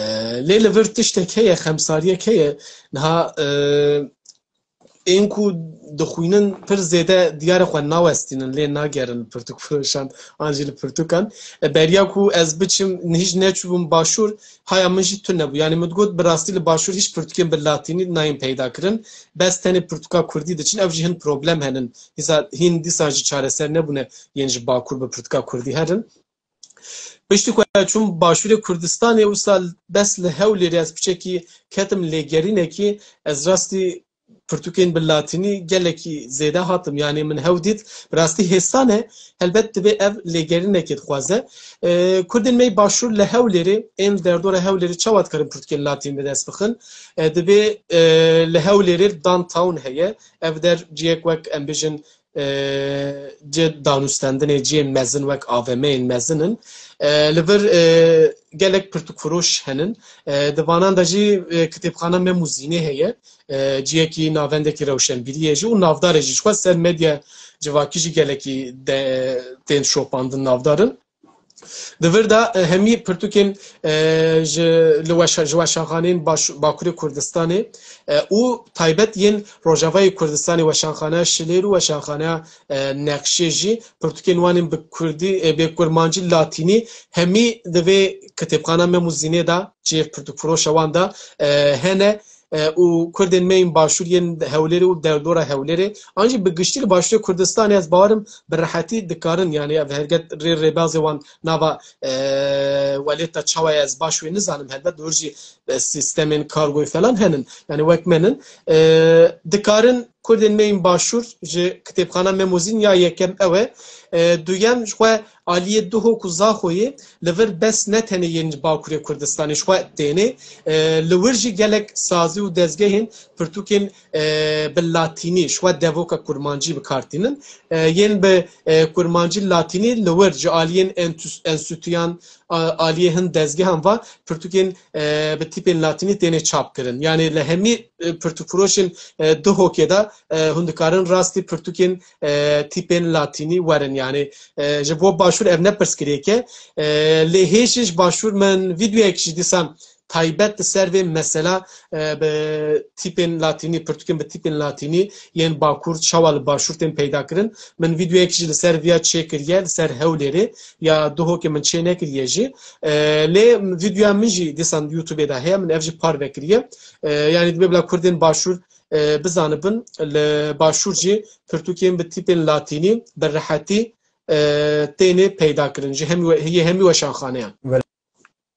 lê li vir tiştek heye, xemsariyek heye. Niha, e, ên ku dixwînin pir zêde diyare xwe nawestînin, lê nagerin pirtûkfiroşan an jî li pirtûkan. E, beriya ku ez biçim, hîç neçûbûm Başûr, haya min jî tune bû. Yanî min digot, bi rastî li Başûr hîç pirtûkên bi latînî nayên peyda kirin. Bes tenê pirtûka kurdî diçin, ew jî hin problem henin. Hîsa-, hîn dîsan jî çareser nebûne yên ji Bakur bi pirtûka kurdî herin. Piştî ku ez çûm Başûrê Kurdistanê, wisa bes li Hewlêrê ez piçekî ketim lêgerînekî, ez rastî pirtûkên bi latînî gelekî zêde hatim. Yanî min hew dît, bi rastî hêsan e, helbet divê ev lêgerînekê dixwaze. E, Kurdên me yê Başûr li Hewlêrê, ên li derdora Hewlêrê çawa dikarin pirtûkên latînî bi dest bixin? E, divê, e, li Hewlêrê downtown heye. Ev der ciyek wek em bêjin, e, cihê danûstendinê, cihên mezin wek A V M'yên mezin in. E, li vir, e, gelek pirtûkfiroş henin. E, di vanan de jî, e, kitêbxana Mem û Zînê heye. E, cihekî navendekî rewşenbîriyê jî û navdar e jî. Ji xwe ser medya civakî jî gelekî de, tên şopandin, navdar in. Di vir de, e, hemî pirtûkên, e, ji, li weşa-, ji weşanxaneyên baş-, Bakurê Kurdistanê, e, û taybet yên Rojavayê Kurdistanê, weşanxaneya Şilêr û weşanxaneya, e, Nexşê jî pirtûkên wan ên bi kurdî, e, bi kurmancî latînî hemî di vê kitêbxana Mem û Zînê de, cihê pirtûkfiroşa wan de, e, hene. E, û Kurdên me yên Başûr yên Hewlêrê û derdora Hewlêrê, an jî bi giştî li Başûrê Kurdistanê, ez bawerim bi rehetî dikarin, yanî ev herget rê rêbazê wan nava, e, welêt de çawa ye, ez baş wê nizanim, helbet li wir jî, e, sîstemên kargoyê falan henin, yanî wek me nin. E, dikarin Kurdên me yên Başûr ji kitêbxana Mem û Zîn ya yekem ew e. E, duyem ji xwe aliyê Duhok û Zaxoyê li vir bes ne tenê yên ji Bakurê Kurdistanê ji xwe tênê, e, li wir jî gelek sazî û dezgehên pirtûkên, e, bi latînî ji xwe devoka kurmancî bi kar tînin. E, yên bi, e, kurmancî latînî li wir ji aliyên entüs-, enstîtuyan, a-, aliyê hin dezgehan ve pirtûkên, e, bi tîpên latînî têne çap kirin. Yanî li hemî, e, pirtûkfiroşên, e, Duhokê de, e, hûn dikarin rastî pirtûkên, e, tîpên latînî werin. Yanî, e, ji bo Başûr ev ne pirsgirêk e. E, lê hêj ji Başûr min vîdeoyek jî dîsan taybet li ser vê mesela, e, bi tîpên latînî, pirtûkên bi tîpên latînî yên Bakur çawa li Başûr tên peyda kirin. Min vîdeoyek jî li ser viya çêkiriye, li ser Hewlêrê ya Duhokê min çê nekiriye jî. E, lê vîdeoya min jî dîsan YouTubeê de heye, min ev jî parve kiriye. E, yanî dibê bila Kurdên Başûr, e, bizanibin, li Başûr jî pirtûkên bi tîpên latînî bi rehetî, e, têne peyda kirin. Ji hemî we-, yê hemî weşanxaneyan. Belê,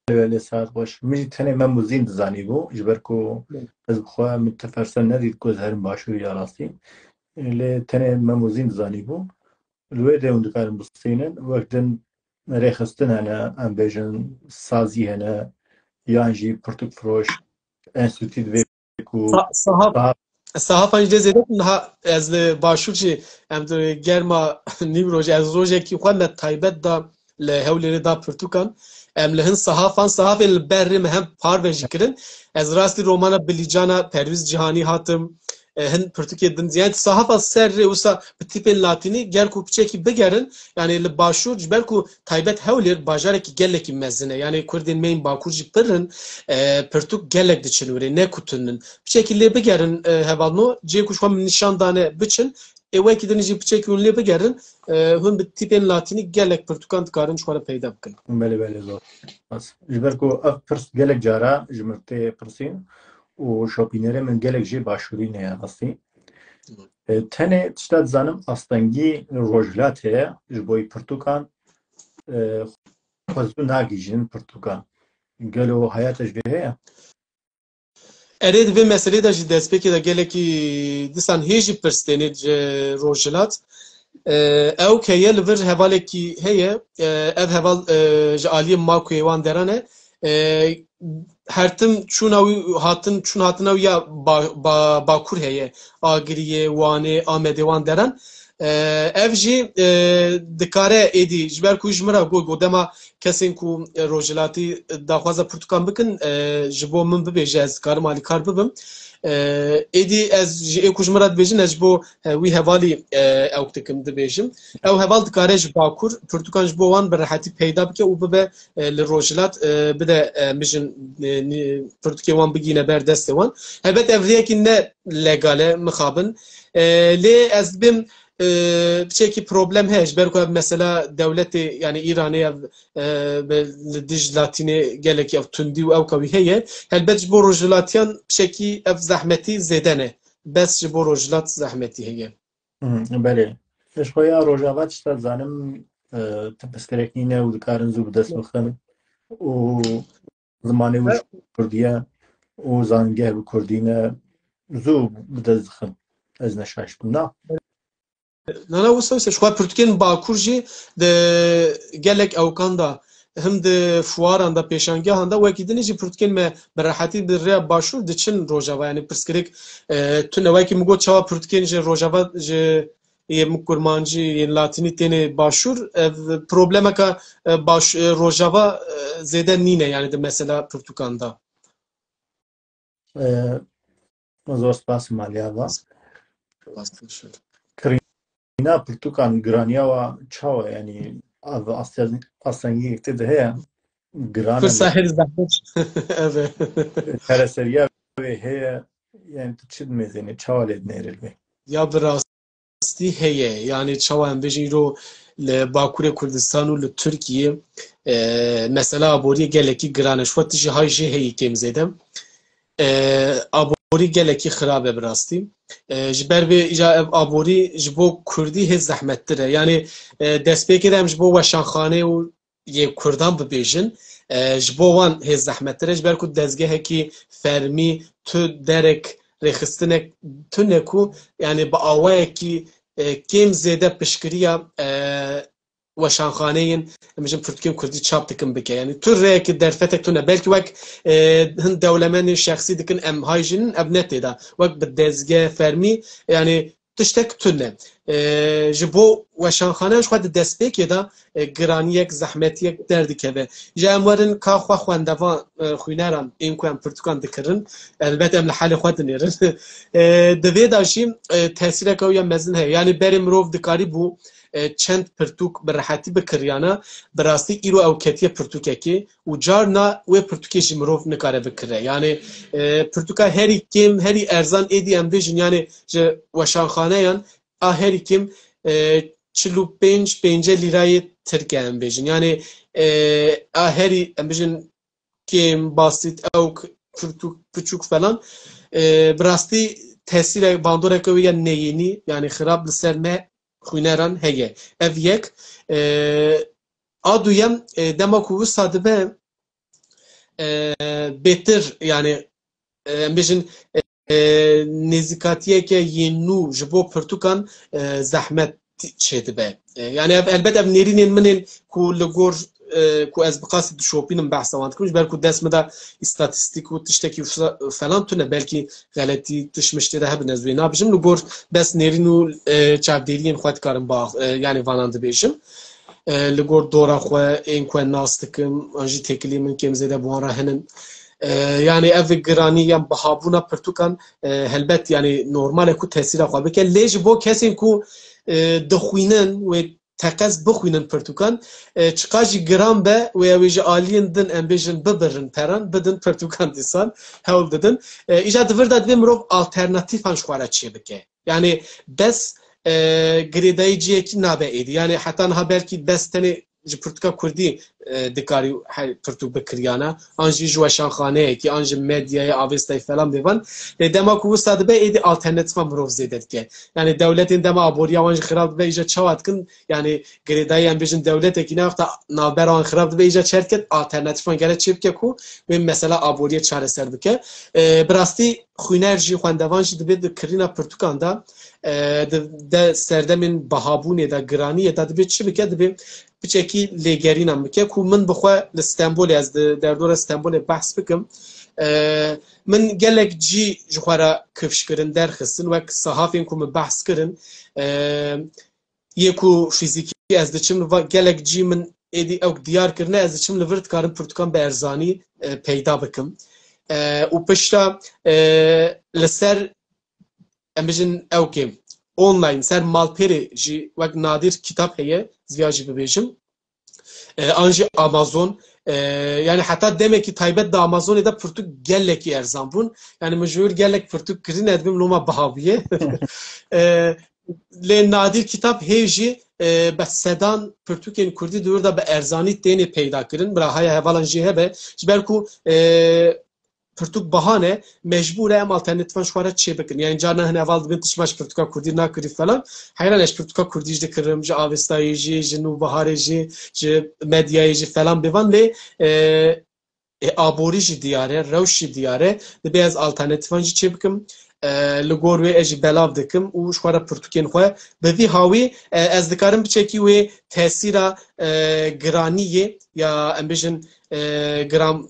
belê, saet xweş. Min jî tenê Mem û Zîn dizanîbû, ji ber ku Belê. ez bi xwe min tefersen nedît ku ez herim Başûrê ya rastî. Lê tenê Mem û Zîn dizanîbû. Li wê de hûn dikarin bistînin, wek din rêxistin hene, em bêjin sazî hene, yan jî pirtûkfiroş, enstîtû divê ku Sa-, sahaf, sahaf. Sahafan jî lê zêde niha ez li Başûr jî, em di germa nîv rojê, ez rojekî xwe me taybet da li Hewlêrê da pirtûkan. Em li hin sahafan, sahafên li berê me hem parve jî kirin. Ez rastî romana Bilîcana Perwîz Cîhanî hatim, e, hin pirtûkê din. Yani sahafa ser rê wisa bi tîpên latînî ger ku piçekî bigerin, yani li başûr, ji ber ku taybet Hewlêr bajarekî gelekî mezin e. Yani kurdên me yên bakur jî pir in, e, pirtûk gelek diçin wirê, ne ku tun in. Piçekî lê bigerin, e, hevalno, cê ku ji xwe min nîşan dane biçin, ê wekî din jî piçekî hûn lê bigerin, e, hûn bi tîpên latînî gelek pirtûkan dikarin ji xwe re peyda bikin. Belê, belê, zor. Bas. Ji ber ku ev pirs gelek cara ji min tê pirsîn û şopînerê min gelek jê başûrî ne ya rastî. E, tenê tişta dizanim astengî rojhilat heye ji bo pirtûkan, e, xwe zû nagihîjin pirtûkan. Gelo heya te ji vê heye? Erê, di vê meselê de jî destpêkê de gelekî disan hê jî pirs têne ji rojhilat. E, ew heye li vir hevalekî heye. E, ev heval, e, ji aliyê Makoyê wan deran e. E, her tim çûna wî hatin, çûn hatina wî ya ba, ba, bakur heye. Agiriyê, Wanê, Amedê wan deran. E, ev jî, e, dikare êdî, ji ber ku ji min re got, got dema kesên ku, e, rojhilatî, e, daxwaza pirtûkan bikin, e, ji bo min bibêje, ez dikarim alîkar bibim. E, êdî ez ji ê ku ji min re dibêjin, ez ji bo, e, wî hevalî, e, ewk dikim, dibêjim. Ew heval dikare ji bakur pirtûkan ji bo wan bi rehetî peyda bike û bibe, e, li rojhilat, e, bide, e, mijin, e, nî-, pirtûkê wan bigîne ber destê wan. Helbet ev rêyekî ne legal e, mixabin. E, lê ez dibêm, e, piçekî problem heye, ji ber ku ev mesela dewletê, yani Îranê ev, e, bi, li dij latînê gelekî ev tundî û ewka wî heye. Helbet ji bo rojhilatiyan piçekî ev zehmetî zêde ne. Bes ji bo rojhilat zehmetî heye. Hmm, belê. Ji xwe ya Rojava tişta dizanim, e, ti pirsgirêk nîne û dikarin zû bi dest bixin û zimanê wî ji kurdî ye û zangeh bi kurdî ne, zû bi dest dixin. Ez ne şaş bim, na? Na, na, wisa, wisa. Ji xwe pirtûkên bakur jî di gelek ewkan de, him di fuaran de, pêşangehan de, wekî dinê jî pirtûkên me bi rehetî bi rêya başûr diçin Rojava. Yani pirsgirêk, e, tune. Wekî min got, çawa pirtûkên ji Rojava, ji yên kurmancî, yên latînî têne başûr, ev problemeka, e, baş, e, Rojava, e, zêde nîne, yani di mesela pirtûkan de. E, zor spas maliya va. Spas, teşekkür. Kirîna pirtûkan, giraniya wa çawa, yani ev asten-, astengiyek tê de heye, giran e. Pirsa her zehmet. Evet. Çareseriya wê heye, yani tu çi dimêzênî, çawa lê dinêrî li wê? Ya bi rastî heye. Yani çawa em bêjin îro li Bakurê Kurdistan û li Tirkiyê, e, mesela aboriyê gelekî giran e. Ji xwe tijî hay jê heyî kêm zêde. E, aborî gelekî xirab e bi rastî. E, ji ber vê îca ev aborî ji bo kurdî hê zehmettir e. Yani, e, destpêkê de em ji bo weşanxaneyê û yê kurdan bibêjin, e, ji bo wan hê zehmettir e, ji ber ku dezgehekî fermî tu derek rêxistinek tune ku, yani bi awayekî, e, kêm zêde piştgiriya, e, weşanxaneyên, em bêjin, pirtûkên kurdî çap dikin bike. Yani tu rêyekî derfetek tune. Belkî wek, e, hin dewlemendên şexsî dikin, em hay jî nin, ev ne tê de. Wek bi dezgeh fermî, yani tiştek tune. E, ji bo weşanxaneyan ji xwe di destpêkê de, e, giraniyek, zehmetiyek derdikeve. Ji em werin ka xwe xwendeva, e, xwîneran, ên ku em pirtûkan dikirin, elbet em li helê xwe dinêrin. E, di vê de jî, e, tesîreke wî ya mezin heye. Yani berê mirov dikarî bû, e, çend pirtûk bi rehetî bikiriyana, bi rastî îro ew ketiye pirtûkekê û carna wê pirtûkê jî mirov nikare bikire. Yani, e, pirtûka herî kêm, herî erzan êdî em bêjin, yani ji weşanxaneyan a herî kêm, e, çil û pênc, pêncî lîrayê tirk e em bêjin. Yani, e, a herî, em bêjin, kêm, basît, ewk, pirtûk, piçûk falan, e, bi rastî tesîrek, bandoreke wê ya neyênî, yani xirab li ser me xwîneran heye. Ev yek. E, a duyem, e, dema ku wisa dibe, e, bêtir, yani, e, em bêjin, e, nêzîkatiyeke yên nû ji bo pirtûkan, e, zehmet çêdibe. E, yani ev, elbet ev nêrînên min ên ku li gor, e, ku ez bi qasî dişopînim behsa wan dikim, ji ber ku dest min de îstatîstîk û tiştekî fe-, falan tune, belkî xeletî tişt mişt tê de hebin, ez wê nabêjim. Li gor bes nêrîn û, e, çavdêriyên xwe dikarim ba, e, yani vanan dibêjim. E, li gor dora xwe, ên ku ez nas dikim, an jî têkilî min kêm zêde bi wan re hinin. E, yani ev giranî yan bihabûna pirtûkan, e, helbet yani normal e ku tesîra xwe bike. Lê ji bo kesên ku, e, dixwînin wê teqez bixwînin pirtûkan, e, çiqas jî giran be, wê ew ê ji aliyên din, em bêjin, bibirin peran, bidin pirtûkan dîsan, hewl didin. E, îja di vir de divê mirov alternatîfan ji xwe re çêbike. Yani bes, e, girêdayî cihekî nabe êdî. Yani heta niha belkî bes tenê ji pirtûka kurdî, e, dikarî he-, pirtûk bikiriyana. An jî ji weşanxaneyekî, an ji medyayê, avêstayê falan bêvan. Lê dema ku wisa dibe, êdî alternatîfa mirov zêde dike. Yani dewletên dema aboriya wan jî xirab dibe, îja çawa dikin? Yani girêdayî em bêjin dewletekî ne wexta navbera wan xirab dibe, îja çerket alternatîfan gere çêbike ku wê mesela aboriyê çareser bike. E, bi rastî xwîner jî, xwendevan jî dibê di kirîna pirtûkan de, e, di, de serdemên bihabûnê de, giraniyê de dibê çi bike? Dibê piçekî lêgerînan bike ku min bi xwe li Stenbolê, ez di derdora Stenbolê behs bikim. E, min gelek cî ji xwe re kifş kirin, derxistin, wek sahafên ku min behs kirin. E, yê ku fîzîkî ez diçim, va-, gelek cî min êdî ew diyar kirine, ez diçim li vir dikarim pirtûkan bi erzanî, e, peyda bikim. E, û pişta, e, li ser, em bijin ew kêm, online, ser malpêrê jî wek Nadir Kitap heye, ez viya jî bibêjim. E, an jî Amazon, e, yani heta demekî taybet di Amazonê de pirtûk gelekî erzan bûn. Yani min ji wir gelek pirtûk kirine, dibêm loma biha bûye. E, lê Nadir Kitap hê jî, e, bi sedan pirtûkên kurdî di wir de bi erzanî têne peyda kirin. Bira haya hevalan jî hebe. Ji ber ku, e, pirtûk biha ne, mecbûr e em alternatîfan ji xwe re çêbikin. Yani carna hin heval dibin, tu çima ji pirtûka kurdî nakirî falan. Heyran, ez ji pirtûka kurdî jî dikirim, ji Avestayê jî, ji Nûbiharê jî, ji medyayê jî falan bêvan lê, e, e, aborî jî diyar e, rewş jî diyar e. Dibê ez alternatîfan jî çêbikim. E, li gor wê ez jî belav dikim û ji xwe re pirtûkên xwe bi vî hawî, e, ez dikarim biçekî wê tesîra, e, giraniyê ya em bijin, e, giran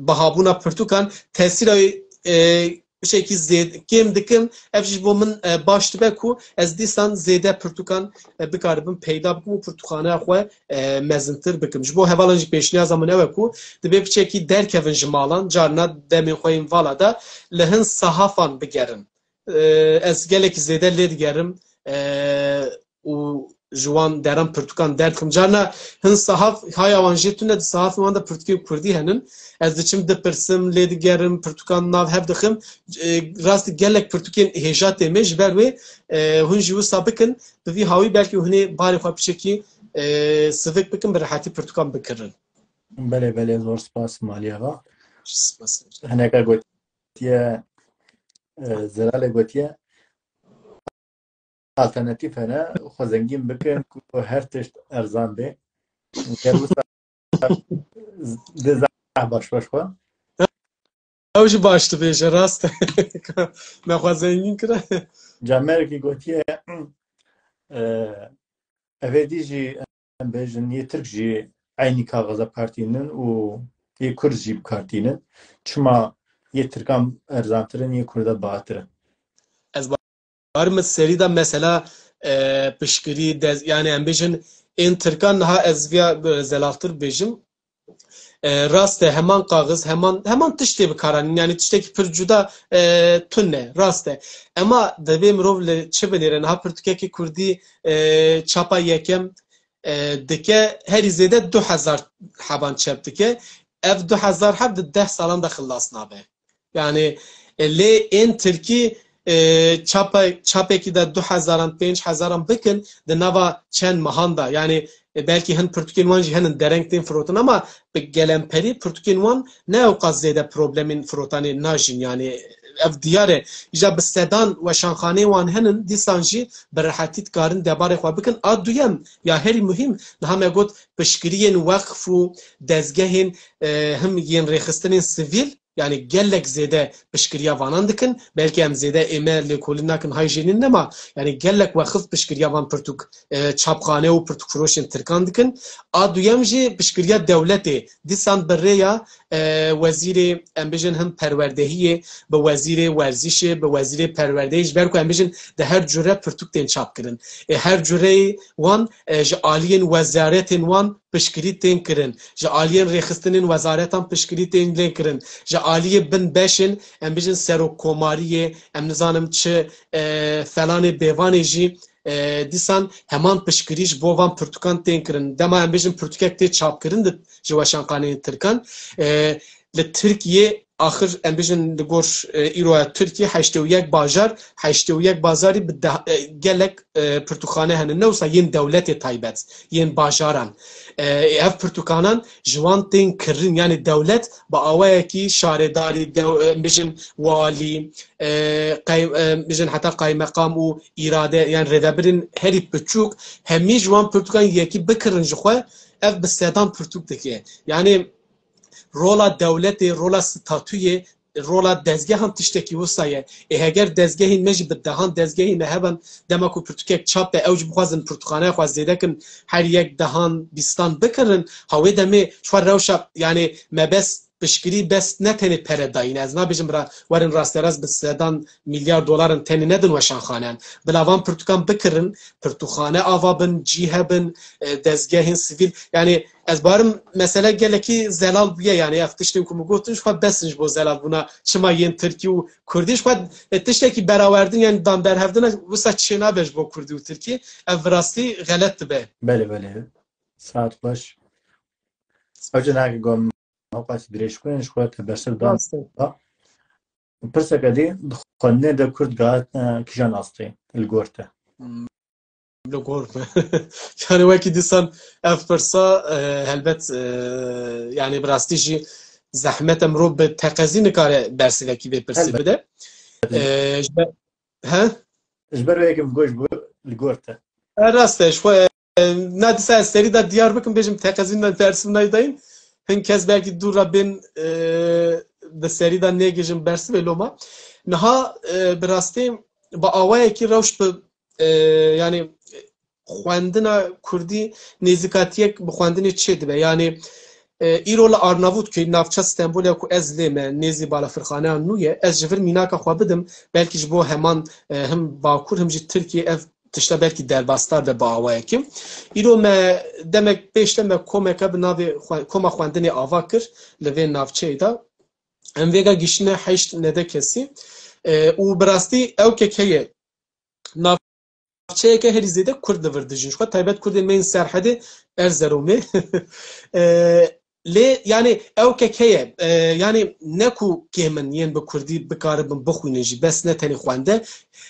bihabûna pirtûkan tesîra wê, e, tiştekî zêd-, kêm dikim. Ev jî ji bo min, e, baş dibe ku ez dîsan zêde pirtûkan, e, bikaribim peyda bikim û pirtûkxaneya xwe, e, mezintir bikim. Ji bo hevalan jî pêşniyaza min ew e ku dibê piçekî derkevin ji malan, carna demên xwe yên vala de li hin sahafan bigerin. E, ez gelekî zêde lê digerim, e, û ji wan deran pirtûkan derdixim. Carna hin sahaf haya wan jê tune, di sahafên wan de pirtûkên kurdî henin. Ez diçim dipirsim, lê digerim, pirtûkan nav hev dixim. E, rastî gelek pirtûkên hêja tê me, ji ber wê, e, hûn jî wisa bikin. Bi vî hawî belkî hûn ê barê xwe piçekî, e, sivik bikin, bi rehetî pirtûkan bikirin. Belê, belê, zor spas Maliye va. Spas. Hineka gotiye, e, Zelalê gotiye, alternatîf hene, xwe zengîn bikin ku her tişt erzan bê. Ger wisa di zehf baş baş xwe. Ew jî baş dibêje, rast e. Me xwe zengîn kira. Camerekî gotiye, e, ev ê dî jî em bêjin, yê Tirk jî eynî kaxiza bi kar tînin û yê Kurd jî bi kar tînin. Çima yê Tirkan erzantir in, yê Kurda bihatir in? Ez barim serî de mesela, e, piştgirî, dez-, yani em bêjin ên Tirkan niha ez viya, e, zelaltir bêjim. E, rast e, heman kaxiz, heman, heman tiştê bi kar anîn. Yani tiştekî pir cuda, e, tune, rast e. Ema divê mirov li çi binêre? Niha pirtûkekê kurdî, e, çapa yekem, e, dike, herî zêde du hezar heban çep dike. Ev du hezar heb di deh salan de xilas nabe. Yani, e, lê ên tirkî, e, çapa-, çapekî de du hezaran, pênc hezaran bikin, di nava çend mehan de. Yani, e, belkî hin pirtûkên wan jî henin dereng tên firotin, ama bi gelemperî pirtûkên wan ne ewqas zêde problemên firotanê najîn. Yani, ev diyar e. Îja bi sedan weşanxaneyê wan henin, dîsan jî bi rehetî dikarin debarê xwe bikin. A duyem, ya herî muhîm, niha me got piştgiriyên weqf û dezgehên, e, him yên rêxistinên sivîl, yani gelek zêde piştgiriya vanan dikin. Belkî em zêde ême lêkolîn nakin, hay jênîn nema. Yani gelek weqf piştgiriya van pirtûk, e, çapxane û pirtûkfiroşên tirkan dikin. A duyem jî piştgiriya dewletê. Dîsan bi rêya, e, wezîrê, em bijin, hin perwerdehiyê, bi wezîrê werzîşê, bi wezîrê perwerdeyê, ji ber ku em bijin di her cure pirtûk tên çap kirin. E, her cureyê wan, e, ji aliyên wezaretên wan piştgirî tên kirin. Ji aliyên rêxistinên wezaretan piştgirî tên lê kirin. Ji aliyê bin beşên, em bijin, serokkomariyê, em nizanim çi, e, felanê bêvanê jî, e, dîsan heman piştgirî ji bo van pirtûkan tên kirin. Dema em bijin pirtûkek tê çapkirin di, ji weşanxaneyên tirkan, e, li Tirkiyê axir em bijin li gor, e, îro ya Tirkiyê heştê û yek bajar, heştê û yek bazarî bi deh, e, gelek, e, pirtûkxane hene. Ne wisa yên dewletê taybet, yên bajaran. E, ev pirtûkanan ji wan tên kirin, yanî dewlet bi awayekî şaredarî, dew-, e, em bijin walî, e, qey-, e, bijin heta qaymeqam û îrade, yan rêvebirên herî piçûk, hemî ji wan pirtûkan yekî bikirin ji xwe, ev bi sedan pirtûk dike. Yanî rola dewletê, rola statûyê, rola dezgehan tiştekî wisa ye. Ê heger dezgehên me jî bi dehan dezgehî me heban, dema ku pirtûkek çap be, ew jî bixwazin pirtûxaneya xwe zêde kin, her yek dehan, bîstan bikirin, ha wê demê ji xwe rewşa, yanî me bes piştgirî bes ne tenê pere dayîn. Ez nabêjim ra-, werin rasterast bi sedan milyar dolarin tenê nedin weşanxaneyan. Bila van pirtûkan bikirin, pirtûxane ava bin, cî hebin, e, dezgehên sivîl. Yanî ez barim mesele gelekî zelal bûye, yanî ev tiştên ku min gotin ji xwe bes in ji bo zelal bûna çima yên tirkî û kurdî. Ji xwe, e, tiştekî berawerdin, yanî dan berhevdina wisa çênabe ji bo kurdî û tirkî. Ev bi rastî xelet dibe. Belê, belê. Saet xweş. Ew jî nake gom. Maqas dirêj ku ji xwe te bersiv dan. Rast e. Ha. Pirseke dî, di xwendinê de kurd gehate kîjan astê li gor te? Hmm, li gor me. Yani wekî dîsan ev pirsa, e, helbet, e, yani bi rastî jî zehmet e mirov bi teqezî nikare bersivekî vê pirsê Helbet. bide. E, ji ber, he? Ji ber wê yekê min got ji bo li gor te. E, rast e, ji xwe Na dîsa ez serî de diyar bikim, bêjim teqezîn me bersiv nayê dayîn. Hin kes belkî dû re bên, e, bi serî de nêgihîjin bersivê loma. Niha, e, bi rastî bi awayekî rewş bi, e, yanî xwendina kurdî nêzîkatiyek bi xwendinê çê dibe. Yanî, e, îro li Arnavutköyê, navça Stenbolê ku ez lê me, nêzî balafirxaneya nû ye, ez ji vir mînaka xwe bidim, belkî ji bo heman, e, him Bakur, him jî Tirkiye ev tişta belkî derbasdar be bi awayekî. Îro me demek pêş de me komeke bi navê xwe-, Koma Xwendinê ava kir li vê navçeyê de. Em vêga giştine heşt nede kesî. E, û bi rastî ew kek heye. Navçeyeke herî zêde Kurd li vir dijîn. Ji xwe taybet Kurdên me yên Serhedê, Erzeromê. E, lê, yanî, ew kek heye, e, yanî, ne ku kêm in yên bi Kurdî bikaribin bixwînin jî, bes ne tenê xwende.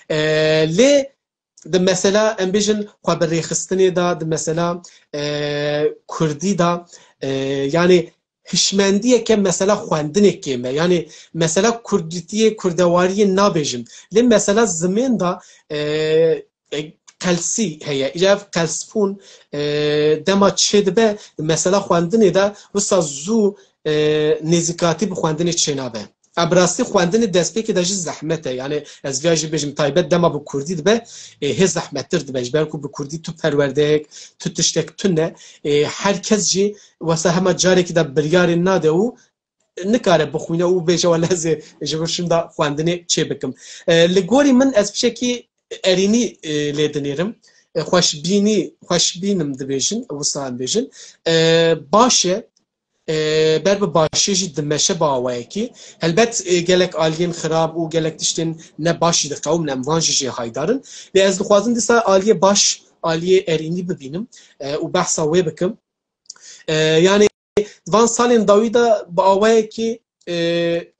E, lê di mesela, em bêjin, xwe bi rêxistinê de, di mesela, e, Kurdî de, e, yanî, hişmendiyeke mesela xwendinê kêm e. Yanî, mesela Kurdîtiyê, Kurdewariyê nabêjim. Lê mesela zimên de, e, e, qelsî heye. Îca ev qelsbûn, e, dema çê dibe, mesela xwendinê de wisa zû, e, nêzîkatî bi xwendinê çênabe. E, bi rastî xwendinê destpêkê de jî zehmet e. Yani ez viya jî bêjim taybet dema bi kurdî dibe, e, hê zehmettir dibe. Ji ber ku bi kurdî tu perwerdeyek, tu tiştek tune, e, her kes jî wesa hema carekî de biryarê nade û nikare bixwîne û bêje, "Wele ez ê ji vir şûnda xwendinê çê bikim." E, li gorî min ez pişekî erînî, e, lê dinêrim. E, xweşbînî, xweşbînim dibêjin, wisa em bêjin. E, baş e, e, ber bi başiyê jî dimeşe bi awayekî. Helbet, e, gelek aliyên xirab û gelek tiştên ne baş jî diqewimne, em van jî jê haydar in. Lê ez dixwazim dîsa aliyê baş, aliyê erînî bibînim, e, û behsa wê bikim. E, yanî, Van salên dawî de bi awayekî, e,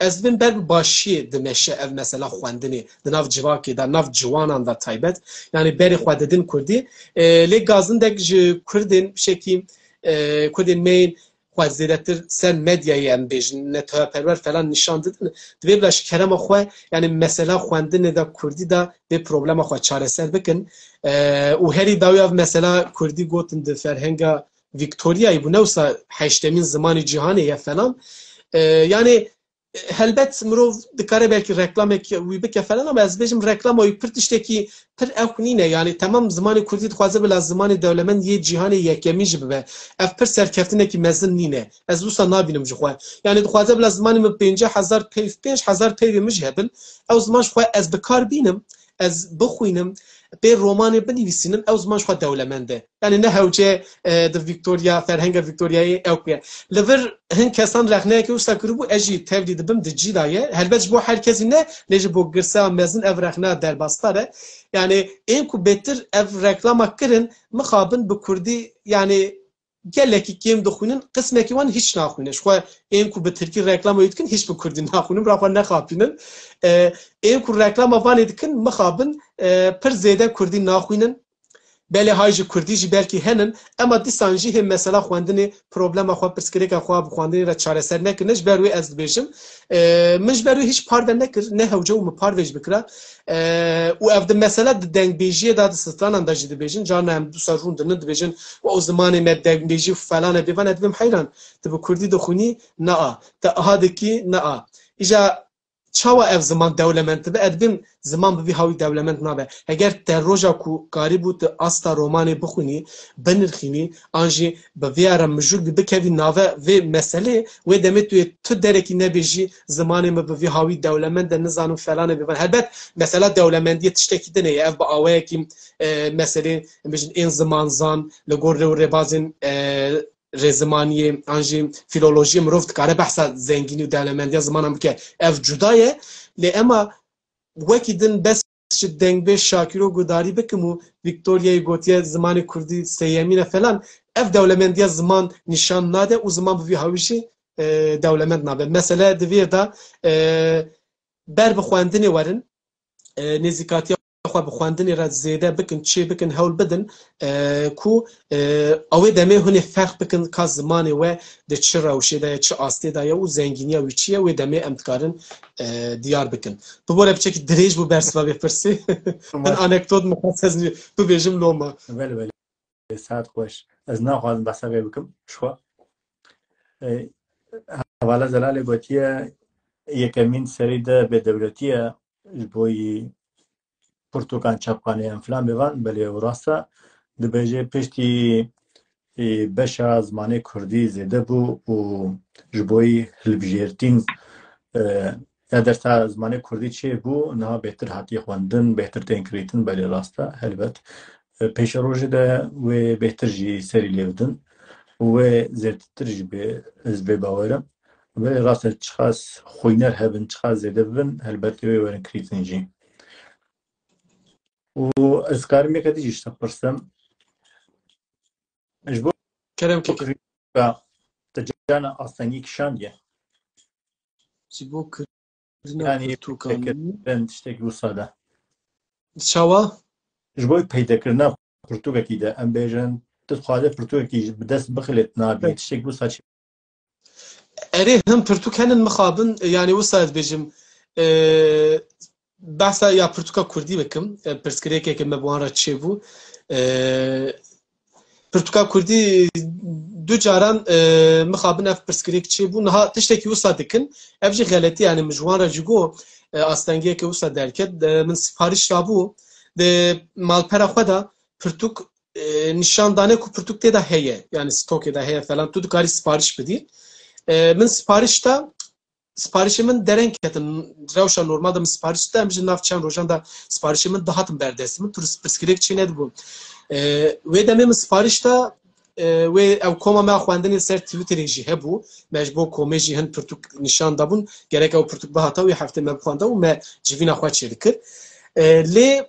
ez dibêm ber bi başiyê dimeşe ev mesela xwendinê di nav civakê de, nav ciwanan de taybet. Yanî berê xwe didin kurdî. E, lê gazindek ji kurdên pişekî, e, kurdên me yên xwe zêdetir ser medyayê em bêjin, netewperwer falan nîşan didin. Divê bila ji kerema xwe, yanî mesela xwendinê de kurdî de vê problema xwe çareser bikin. E, û herî dawî ev mesela kurdî gotin di ferhenga Vîktoryayê bû, ne wisa heştemîn zimanê cîhanê ye falan. E, yanî Helbet mirov dikare belkî reklamek wî bike falan, ama ez bêjim reklama wî pir tiştekî pir ewk nîne. Yani temam zimanê kurdî dixwaze bila zimanê dewlemend yê cîhanê yekemîn jî bibe. Ev pir serkeftinekî mezin nîne. Ez wisa nabînim ji xwe. Yani dixwaze bila zimanê min pêncî hezar peyv, pênc hezar peyvê min jî hebin. Ew ziman ji xwe ez bi kar bînim, ez bixwînim, pê romanê binivîsînim, ew ziman ji xwe dewlemend e. Yani ne hewce, e, di Victoria, ferhenga Victoriayê ew ku ye. Li vir hin kesan rexneyeke wisa kiribû, ez jî tevlî dibim di cî de ye. Helbet ji bo her kesî ne, lê ji bo girseya mezin ev rexneya derbasdar e. Yani ên ku bêtir ev reklama kirin, mixabin bi kurdî, yani gelekî kêm dixwînin, qismekî wan hîç naxwînin. Ji xwe ên ku bi tirkî reklama wê dikin, hîç bi kurdî naxwînin, bira xwe nexapînin. E, ên ku reklama vanê dikin, mixabin, e, pir zêde kurdî naxwînin. Belê hay ji kurdî jî belkî henin, ema dîsan jî hê mesela xwendinê problema xwe, pirsgirêka xwe bi xwendinê re çareser nekirine. Ji ber wê ez dibêjim, e, min ji ber wê hîç parve nekir, ne hewce û min parve jî bikira. E, û ev di mesela di dengbêjiyê de, di stranan de jî dibêjin, carna em du ser rûn dinin, dibêjin, "Wa o zimanê me dengbêjî û felane bêvan", ez dibêm heyran. Tu bi kurdî dixwînî? Na. Tu aha dikî? Na. Îja çawa ev ziman dewlemend dibe? Ez dibêm ziman bi vî hawî dewlemend nabe. Heger te roja ku karîbû tu asta romanê bixwînî, binirxînî, an jî bi vê re mijûl bî, bikevî nave vê meselê, wê demê tu yê tu derekî nebêjî, "Zimanê min bi vî hawî dewlemend e, nizanim felanê bêvan." Helbet mesela dewlemendiyê tiştekî din e, ev bi awayekî, e, meselê, em bêjin, ên zimanzan li gor rê û rêbazên, e, rêzimaniyê an jî fîlolojiyê mirov dikare behsa zengînî û dewlemendiya zimanan bike. Ev cuda ye, lê ema wekî din bes ji dengbêj Şakiro guhdarî bikim û Victoriayê gotiye zimanê kurdî sêyemîn e falan, ev dewlemendiya ziman nîşan nade û ziman bi vî hawî jî, e, dewlemend nabe. Mesele di vê de, e, ber bi xwendinê werin, e, nêzîkatiya xwe bi xwendinê re zêde bikin, çê bikin, hewl bidin, e, ku, e, ew ê demê hûn ê ferq bikin ka zimanê we di çi rewşê de ye, çi astê de ye û zengîniya wî çi ye, wê demê em dikarin, e, diyar bikin. Bibore piçekî dirêj bû bersiva vê pirsê. Hin anekdot min xwest ez bibêjim loma. Belê, belê. Saet xweş. Ez naxwazim behsa vê bikim, ji xwe. E, Hevala Zelalê gotiye, yekemîn serî de bêdewletî ye, ji bo yî pirtûkan çapxaneyê em filan bêvan, belê ew rast e. Dibêje piştî, e, beşa zimanê kurdî zêde bû û ji bo yî hilbijêrtîn, e, ya dersa zimanê kurdî çêbû, niha bêhtir hatiye xwendin, bêhtir tên kirîtin, belê rast e, helbet. E, pêşerojê de wê bêhtir jî serî lê bidin û wê zêdetir jî bê, ez bê bawer im. Belê rast e, çiqas xwîner hebin, çiqas zêde bibin, helbet wê werin kirîtin jî. Û ez karim yeke dî jî ji te pirsim. Ji bo Kerem keke. Pirtûka te carna astengî kişandiye? Ji bo kirina Yani pirtûkan. Pêketin tiştekî wisa de. Çawa? Ji bo peydekirina pirtûkekî de, em bêjin, tu dixwaze pirtûkekî bi dest bixile, tu nabî. Evet. Tiştekî wisa çi? Erê, hin pirtûk henin mixabin, yani wisa ez bêjim, e, behsa ya pirtûka kurdî bikim, e, pirsgirêkeke me bi wan re çêbû. E, pirtûka kurdî du caran, e, mixabin ev pirsgirêk çêbû. Niha tiştekî wisa dikin, ev jî xeletî, yani min ji wan re jî got, e, astengiyeke wisa derket, e, min sipariş dabû, di malpera xwe de pirtûk, e, nîşan dane ku pirtûk tê de heye, yani stokê de heye falan, tu dikarî sipariş bidî. E, min sipariş da, siparişê min dereng ketin, rewşa normal de min sipariş da, em ji nav çend rojan de siparişê min dihatin ber destê min, tu pirsgirêk çê nedibû. E, wê demê min sipariş da, e, wê ew koma me ya xwendinê ser Twitterê jî hebû, me ji bo komê jî hin pirtûk nîşan dabûn, gerek ew pirtûk bihata wê heftê me bixwenda û me civîna xwe çêdikir. E, lê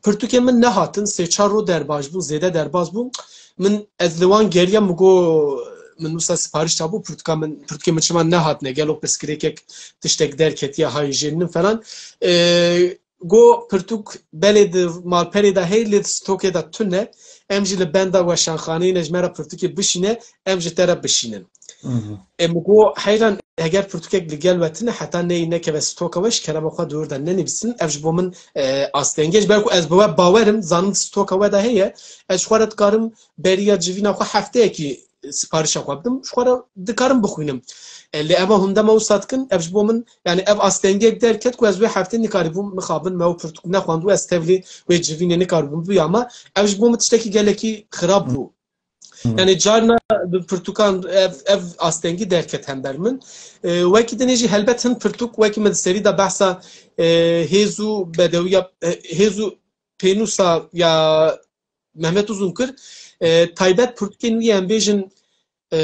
pirtûkên min nehatin, sê çar roj derbas bûn, zêde derbas bûn. Min, ez li wan geriyam, min got, min wisa sipariş dabû, pirtûka min, pirtûkên min çima nehatine, gelo pirsgirêkek, tiştek derketiye, hay jêninin falan. E, got, pirtûk belê di malperê de heye, lê di stokê de tune. Em jî li benda weşanxaneyê ne, ji me re pirtûkê bişîne, em ji te re bişînin. Hı hı. E, min got, heyran, heger pirtûkek li gel we tune, heta neyê nekeve stoka we, ji kerema xwe di wir de nenivîsin. Ev ji bo min, e, astengî ye. Ji ber ku ez bi we bawer im, zanim stoka we de heye, ez ji xwe re dikarim beriya civîna xwe hefteyekî siparişa xwe bidim, ji xwe re dikarim bixwînim. E, lê eva hûn dema wisa dikin, ev ji bo min, yani ev astengiyek derket ku ez wê heftê nikarîbûm mixabin, me ew pirtûk nexwandibû, ez tevlî wê civînê nikaribûm bibiyama, ev ji bo min tiştekî gelekî xirab bû. Hmm. Yani carna bi pirtûkan ev, ev astengî derket hember min. E, wekî dinê jî helbet hin pirtûk, wekî min di serî de behsa, e, hêz û bedewiya, e, hêz û pênûsa ya Mehmet Uzun kir. E, taybet pirtûkên wî em bêjin, e,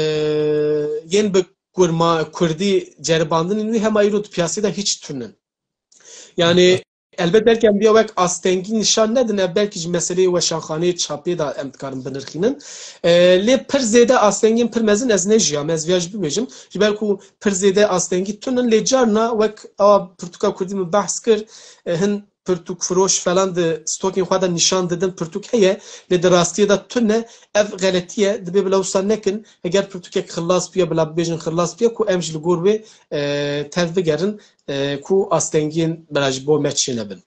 yên bi kurma, kurdî ceribandinên wî hema îro di piyasê de hiç tunin. Yani elbet belkî em vêya wek astengî nîşan nedin, ev belkî ji meseleyê weşanxaneyê çapê de em dikarin binirxînin. E, lê pir zêde astengên pir mezin ez nejiyam, ez vêya jî bibêjim. Ji ber ku pir zêde astengî tunin, lê carna wek a pirtûka kurdî min behs kir, e, hin pirtûkfiroş falan di stokên xwe de nîşan didin, pirtûk heye, lê di rastiyê de tune. Ev xeletî ye, dibê bila wisa nekin. Heger pirtûkek xilas bûye, bila bibêjin xilas bûye, ku em jî li gor wê, e, tev bigerin, e, ku astengiyên bila ji bo me çênebin.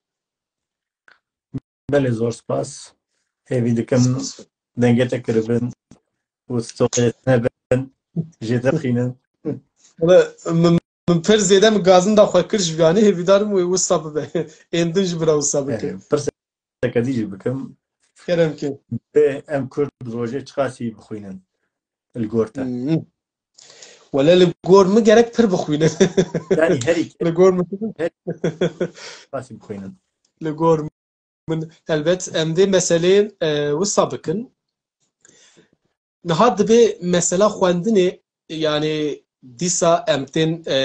Belê, zor spas. Hêvî dikim dengê te kiribin û stoqê nebin, jê derxînin. Wele, min, min pir zêde min gazin da xwe kir ji viyanî, hêvîdar im wê wisa bibe. Ên din jî bira wisa bike. Erê, pirseke dî jî bikim. Kerem ke. Bê em Kurd rojê çiqasî bixwînin li gor te? Hmm. Wele li gor min gerek pir bixwînin. Yani herî Li gor min. Herî çiqasî bixwînin. Li gor min helbet em vê meseleyê, e, wisa bikin. Niha dibê mesela xwendinê, yani dîsa em tên, e,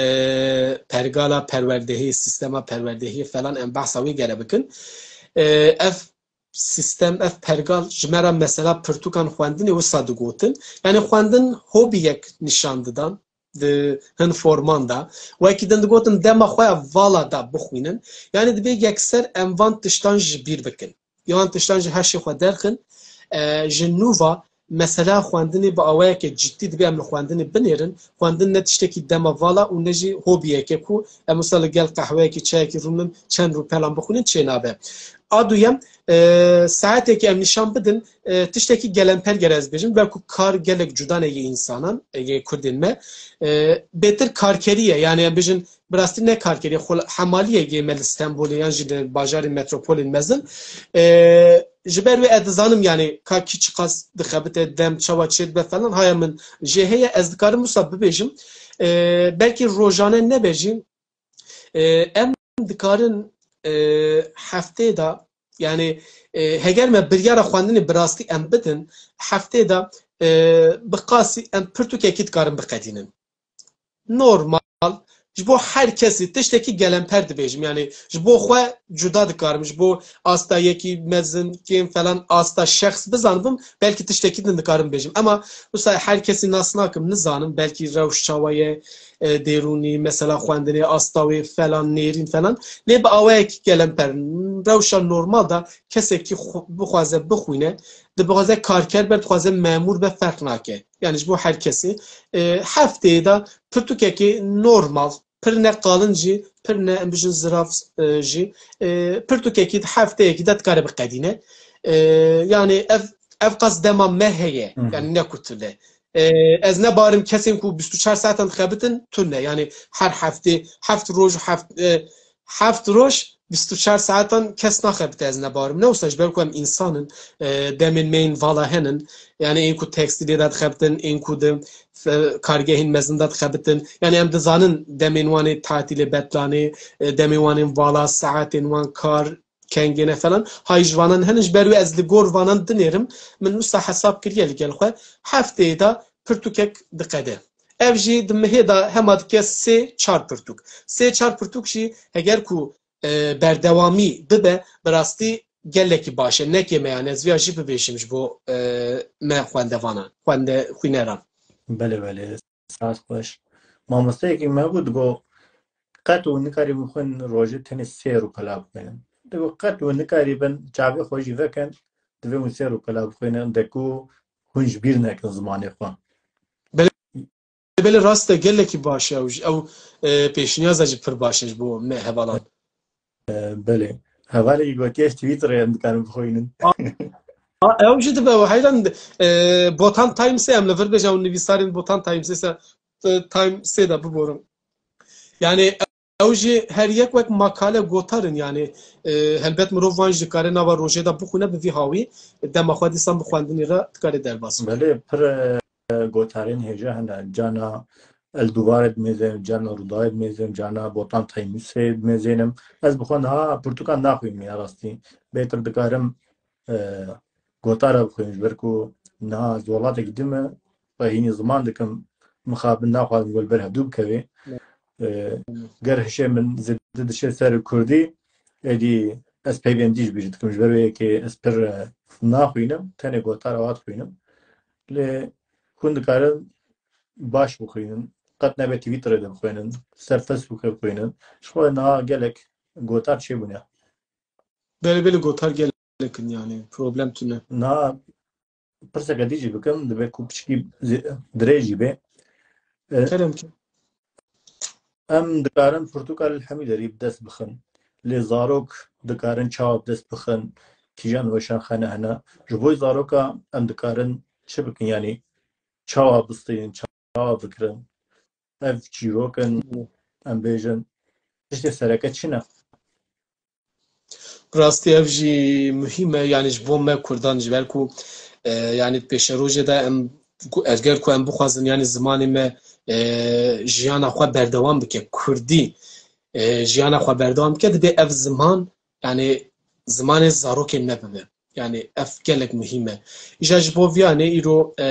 pergala perwerdehiyê, sîstema perwerdehiyê falan em behsa wê gere bikin. E, ev sîstem, ev pergal ji me re mesela pirtûkan xwendinê wisa digotin. Yani xwendin hobiyek nîşan didan di hin forman de. Wekî din digotin dema xwe ya vala de bixwînin. Yani dibê yekser em van tiştan ji bîr bikin. Yan tiştan ji hişê xwe derxin, e, ji nû ve mesela xwendinê bi awayeke cidî dibê em li xwendinê binêrin. Xwendin ne tiştekî dema vala û ne jî hobiyeke ku em wisa li gel qehweyekî, çayekî rûnin, çend rûpelan bixwînin, çênabe. A duyem, e, saetekî em nîşan bidin, e, tiştekî gelemper gere ez bêjim, belku kar gelek cuda ne yê însanan, e, yê kurdên me. E, bêtir karkerî ye, yani em bêjin, bi rastî ne karkerî, xwe hemaliyek ê me li Stenbolê yan jî li bajarên metropolên mezin. E, ji ber wê ez dizanim, yani ka kî çiqas dixebite, dem çawa çêdibe falan, haya min jê heye, ez dikarim wisa bibêjim. E, belkî rojane nebe jî, e, em dikarin, e, heftê de, yani, e, heger me biryara xwendinê bi rastî em bidin, heftê de, e, bi qasî em pirtûkekî dikarin biqedînin. Normal, ji bo her kesî tiştekî gelemper dibêjim. Yani ji bo xwe cuda dikarim. Ji bo asta yekî mezin, kêm falan, asta şexs bizanibim, belkî tiştekî din dikarim bêjim. Ema wisa her kesî nas nakim, nizanim. Belkî rewş çawa ye, e, dêrûnî, mesela xwendinê, asta wê falan, nêrîn falan. Lê bi awayekî gelemper, rewşa normal de kesekî xwe-, bixwaze bixwîne, dibixwaze karker be, dixwaze memûr be, ferq nake. Yani ji bo her kesê, e, hefteyê de pirtûkekê normal, pir ne qalin jî, pir ne, em bijin, zirav, e, jî, e, pirtûkekî di hefteyekî de dikare biqedîne. E, yani ev, ev qas dema me heye, Hı hı. yani ne ku tune. E, ez nebarim kesên ku bîst û çar saetan dixebitin, tune. Yani her heftê, heft roj, heft, e, heft roj, bîst û çar saetan kes naxebite, ez nebarim. Ne wisa, ji ber ku em însan in, e, demên me yên vala henin. Yani ên ku tekstîlê de dixebitin, ên ku di, e, kargehên mezin de dixebitin. Yani em dizanin demên wan ê tatîlê, betlanê, e, demên wan ên vala, saetên wan kar, kengê ne falan. Hay ji vanan henin, ji ber wê ez li gor vanan dinêrim. Min wisa hesab kiriye li gel xwe. Hefteyê de pirtûkek diqede. Ev jî di mihê de hema dike sê çar pirtûk. Sê çar pirtûk jî heger ku, e, berdewamî bibe, bi rastî gelekî baş e. Ne kêm e, yani ez viya jî bibêjim ji bo, e, me xwendevanan, xwende-, xwîneran. Belê, belê. Saet xweş. Mamosteyekî me bû, digo, qet hûn nikarîbin xwe rojê tenê sê rûpela bixwînin. Digo, qet hûn nikarîbin çavê xwe jî vekin, divê hûn sê rûpela bixwînin, de ku hûn ji bîr nekin zimanê xwe. Belê, belê, rast e, gelekî baş e ew jî. Ew, e, pêşniyaza jî pir baş e ji bo me hevalan. E, belê. Hevalekî gotiye, ji Twitterê em dikarin bixwînin. A-, A, ew jî dibe û heyran, e, Botan Timesê em li vir bêje û nivîsarên Botan Timesê se, e, Timesê de biborin. Yani ew jî her yek wek makale gotar in, yani, e, helbet mirov van jî dikare nava rojê de bixwîne, bi vî hawî dema xwe dîsan bi xwendinê re dikare derbas bike. Belê, pir, e, gotarên hêja hene. Cana Elduvarê dimêzênim, cana Rûdawê dimêzênim, cana Botan Timesê dimêzênim. Ez bi xwe niha pirtûkan naxwînim ya rastî. Bêtir dikarim, e, gotara bixwînim, ji ber ku niha ez welatekî din me, xwe hînî ziman dikim, mixabin naxwazim ku li ber hevdû bikevê. E, ger hişê min zêde dişê ser kurdî, êdî ez peywendî ji bîr dikim. Ji ber wê yekê ez pir, e, naxwînim, tenê gotara wa dixwînim. Lê hûn dikarin baş bixwînin, qet nebe Twitterê de bixwînin, ser Facebookê bixwînin. Ji xwe niha gelek gotar çêbûne. Belê, belê, gotar gelek in, yani problem tune. Niha pirseke dî jî bikim, dibe ku piçkî zê-, dirêj jî be. E, Kerem ki. Em dikarin pirtûka li hemî derî bi dest bixin. Lê zarok dikarin çawa bi dest bixin, kîjan weşanxane hene? Ji bo zaroka em dikarin çi bikin? Yani çawa bistînin, çawa bikirin? Ev çîrok in, em bêjin, tiştê sereke çi ne? Bi rastî ev jî muhîm e, yani ji bo me kurdan, ji ber ku, e, yani pêşerojê de em ku, eger ku em bixwazin yani zimanê me, e, jiyana xwe berdewam bike, kurdî, e, jiyana xwe berdewam bike, dibe ev ziman, yani zimanê zarokên me bibe. Yani ev gelek muhîm e. Îja ji bo viyanê îro, e,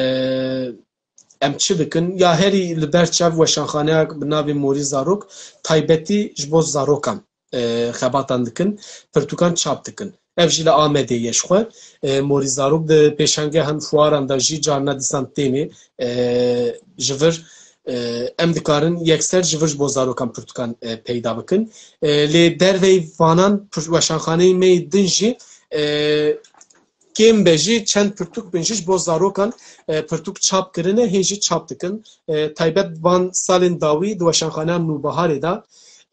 em çi dikin? Ya herî li ber çav weşanxaneya bi navê Morî Zarok, taybetî ji bo zarokan, e, xebatan dikin, pirtûkan çap dikin. Ev jî li Amedê ye ji xwe. E, Morî Zarok di pêşangehan fuaran de jî carna dîsan tênê, e, ji vir, e, em dikarin yekser ji vir ji bo zarokan pirtûkan, e, peyda bikin. E, lê derveyî vanan pir-, weşanxaneyê me yê din jî, e, kêm be jî çend pirtûk bin jî ji bo zarokan, e, pirtûk çap kirine, hê jî çap dikin. E, taybet van salên dawî di weşanxaneya Nûbiharê de,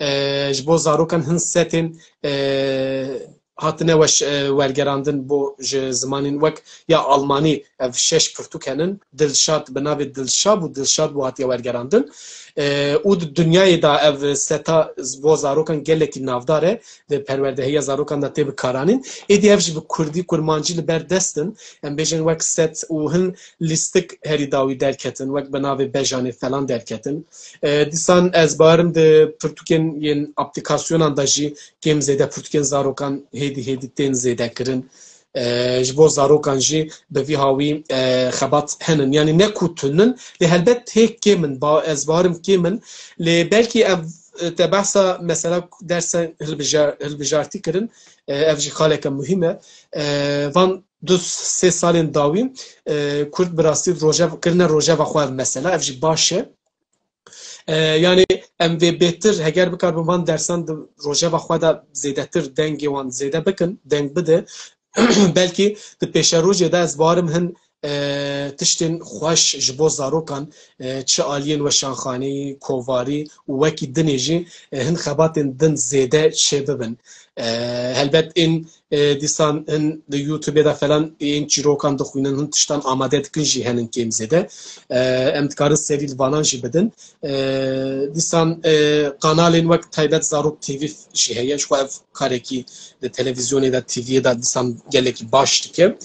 e, ji bo zarokan hin setên, e, hatine weş-, e, wergerandin bo ji zimanên wek ya Almanî, ev şeş pirtûk henin, Dilşad, bi navê Dilşab û Dilşad bû hatiye wergerandin. E, û di dinyayê de ev seta bo zarokan gelekî navdar e, di perwerdehiya zarokan de tê bikaranîn. Êdî ev jî bi kurdî, kurmancî li ber dest in. Em bêjin wek set û hin lîstik herî dawî derketin, wek bi navê Bejanê falan derketin. E, dîsan ez bawerim di pirtûkên yên aplîkasyonan de jî kêm zêde pirtûkên zarokan hêdî hêdî tên zêde kirin. E, ji bo zarokan jî bi vî hawî, e, xebat henin. Yani ne ku tun in, lê helbet hê kêm in, ba-, ez bawerim kêm in. Lê belkî ev, e, te behsa mesela dersa hilbija-, hilbijartî kirin, e, ev jî xaleke muhîm e. E, van du sê salên dawî, e, Kurd bi rastî rojeva, kirine rojeva xwe ev mesela, ev jî baş e. E, yani em vê bêtir heger bikaribin van dersan di rojeva xwe de zêdetir dengê wan zêde bikin, deng bide. Belkî di pêşerojê de ez barim hin, e, tiştên xweş ji bo zarokan, e, çi aliyên weşanxaneyî, kovarî û wekî dinê jî, e, hin xebatên din zêde çêbibin. E, helbet ên, e, dîsan hin di YouTubeê de falan ên çîrokan dixwînin, hin tiştan amade dikin jî henin kêm zêde. E, em dikarin serî li vanan jî bidin. E, dîsan, e, kanalên wek taybet Zarok T V jî heye. Ji xwe ev karekî di televîzyonê de, T V'yê de dîsan gelekî baş dike.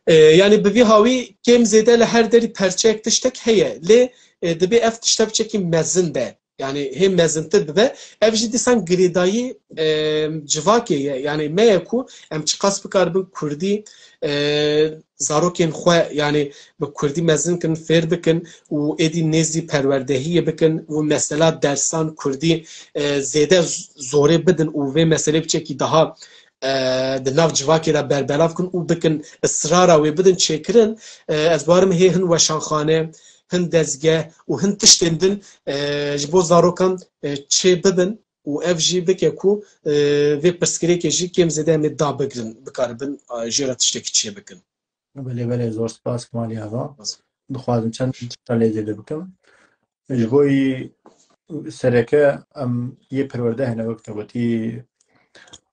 E, yani bi vî hawî kêm zêde li her derî perçeyek tiştek heye. Lê, e, dibê ev tişte biçekî mezin be. Yani hê mezintir bibe. Ev jî dîsan girêdayî, e, civakê ye. Yani me ye ku em çiqas bikaribin kurdî, e, zarokên xwe, yani bi kurdî mezin kin, fêr bikin û êdî nêzî perwerdehiyê bikin û mesela dersan kurdî, e, zêde z-, zorê bidin û vê meselê biçekî daha, e, di nav civakê de berbelav kin û bikin israra wê bidin çêkirin. E, ez barim hê hin weşanxane, hin dezgeh û hin tiştên din, e, ji bo zarokan, e, çê bibin û ev jî bike ku, e, vê pirsgirêkê jî kêm zêde em ê da bigrin, bikaribin, e, jê re tiştekî çê bikin. Belê, belê, zor spas Kemalî Ava. Spas. Dixwazim çend tişta lê zêde bikim. Ji bo yî sereke em yê perwerde hene wek te gotî,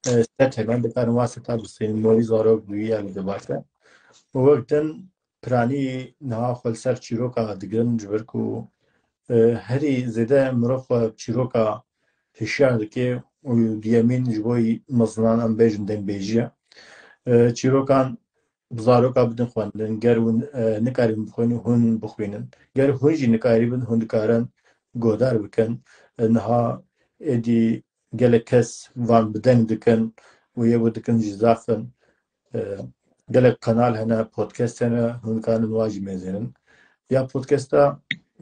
e, set hene, dikarin wa seta bistînin, molî zarok bûyî ya li dibate. Û wek din piranî niha xwe li ser çîroka digirin, ji ber ku, e, herî zêde mirov xwe bi çîroka hişyar dike û duyemîn ji bo mezinan em bêjin dengbêjî ye. E, çîrokan bi zaroka bidin xwendin, ger hûn, e, nikarîbin bixwînin, hûn bixwînin. Ger hûn jî nikarîbin, hûn dikarin guhdar bikin. E, niha êdî gelek kes van bi deng dikin û yê ku dikin jî zaf in. E, gelek kanal hene, podcast hene, hûn dikarin wan jî mêzênin. Ya podcasta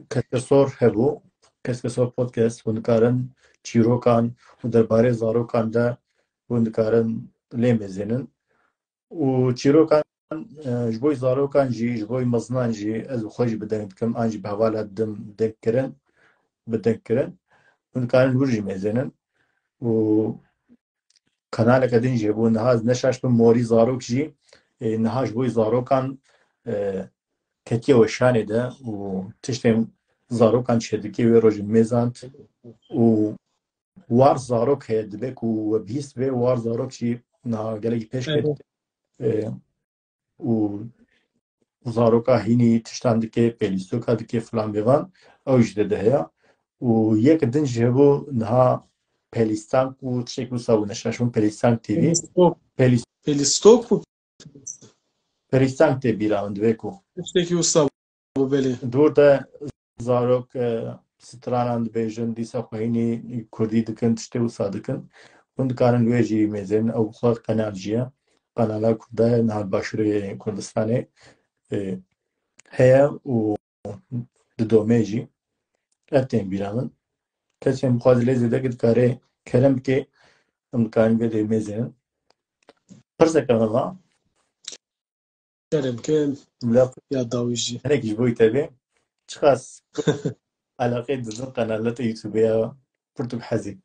Keskesor hebû, Keskesor Podcast, hûn dikarin çîrokan û derbarê zarokan de hûn dikarin lê mêzênin. Û çîrokan, e, ji bo zarokan jî, ji bo mezinan jî, ez bi xwe jî bi deng dikim, an jî bi hevala didim, deng kirin, bi deng kirin. Hûn dikarin wir jî mêzênin. Û kanaleke din jî hebû, niha ez neşaş bim, Morî Zarok jî, e, niha ji bo zarokan, e, ketiye weşanê de û tiştên zarokan çêdikê wê rojê mêzand û war zarok heye, dibe ku we bihîst vê war zarok jî niha gelekî pêş ket. Evet. E, û, û zaroka hînî tiştan dike, pêlîstoka dike filan bêvan, ew jî de de heye. Û yek din jî hebû niha Pelîstank û tiştekî wisa bû, neşaş bûm, Pelîstank T V. Pelîstok. Pelîs-, Pelîstok û Pelîstank tê bîra min, divê ku tiştekî wisa bû, belê. Dûr de zarok, e, stranan dibêjin, dîsa xwe hînî kurdî dikin, tiştê wisa dikin. Hûn dikarin wê jî mêzin, ew xwe qenal jî ye. Qenala Kurda ye, niha Başûrê Kurdistanê, e, heye û didome jî. Ev tên bîra min. Kesên bixwaze lê zêde dikare kerem bike, em dikarin vê dê mêzin. Pirseke me va. Kerem ke Bila ya dawî jî. Hinek ji bo te bê. Çiqas eleqê didin qenaleta YouTube ya Pirtûk Hezî?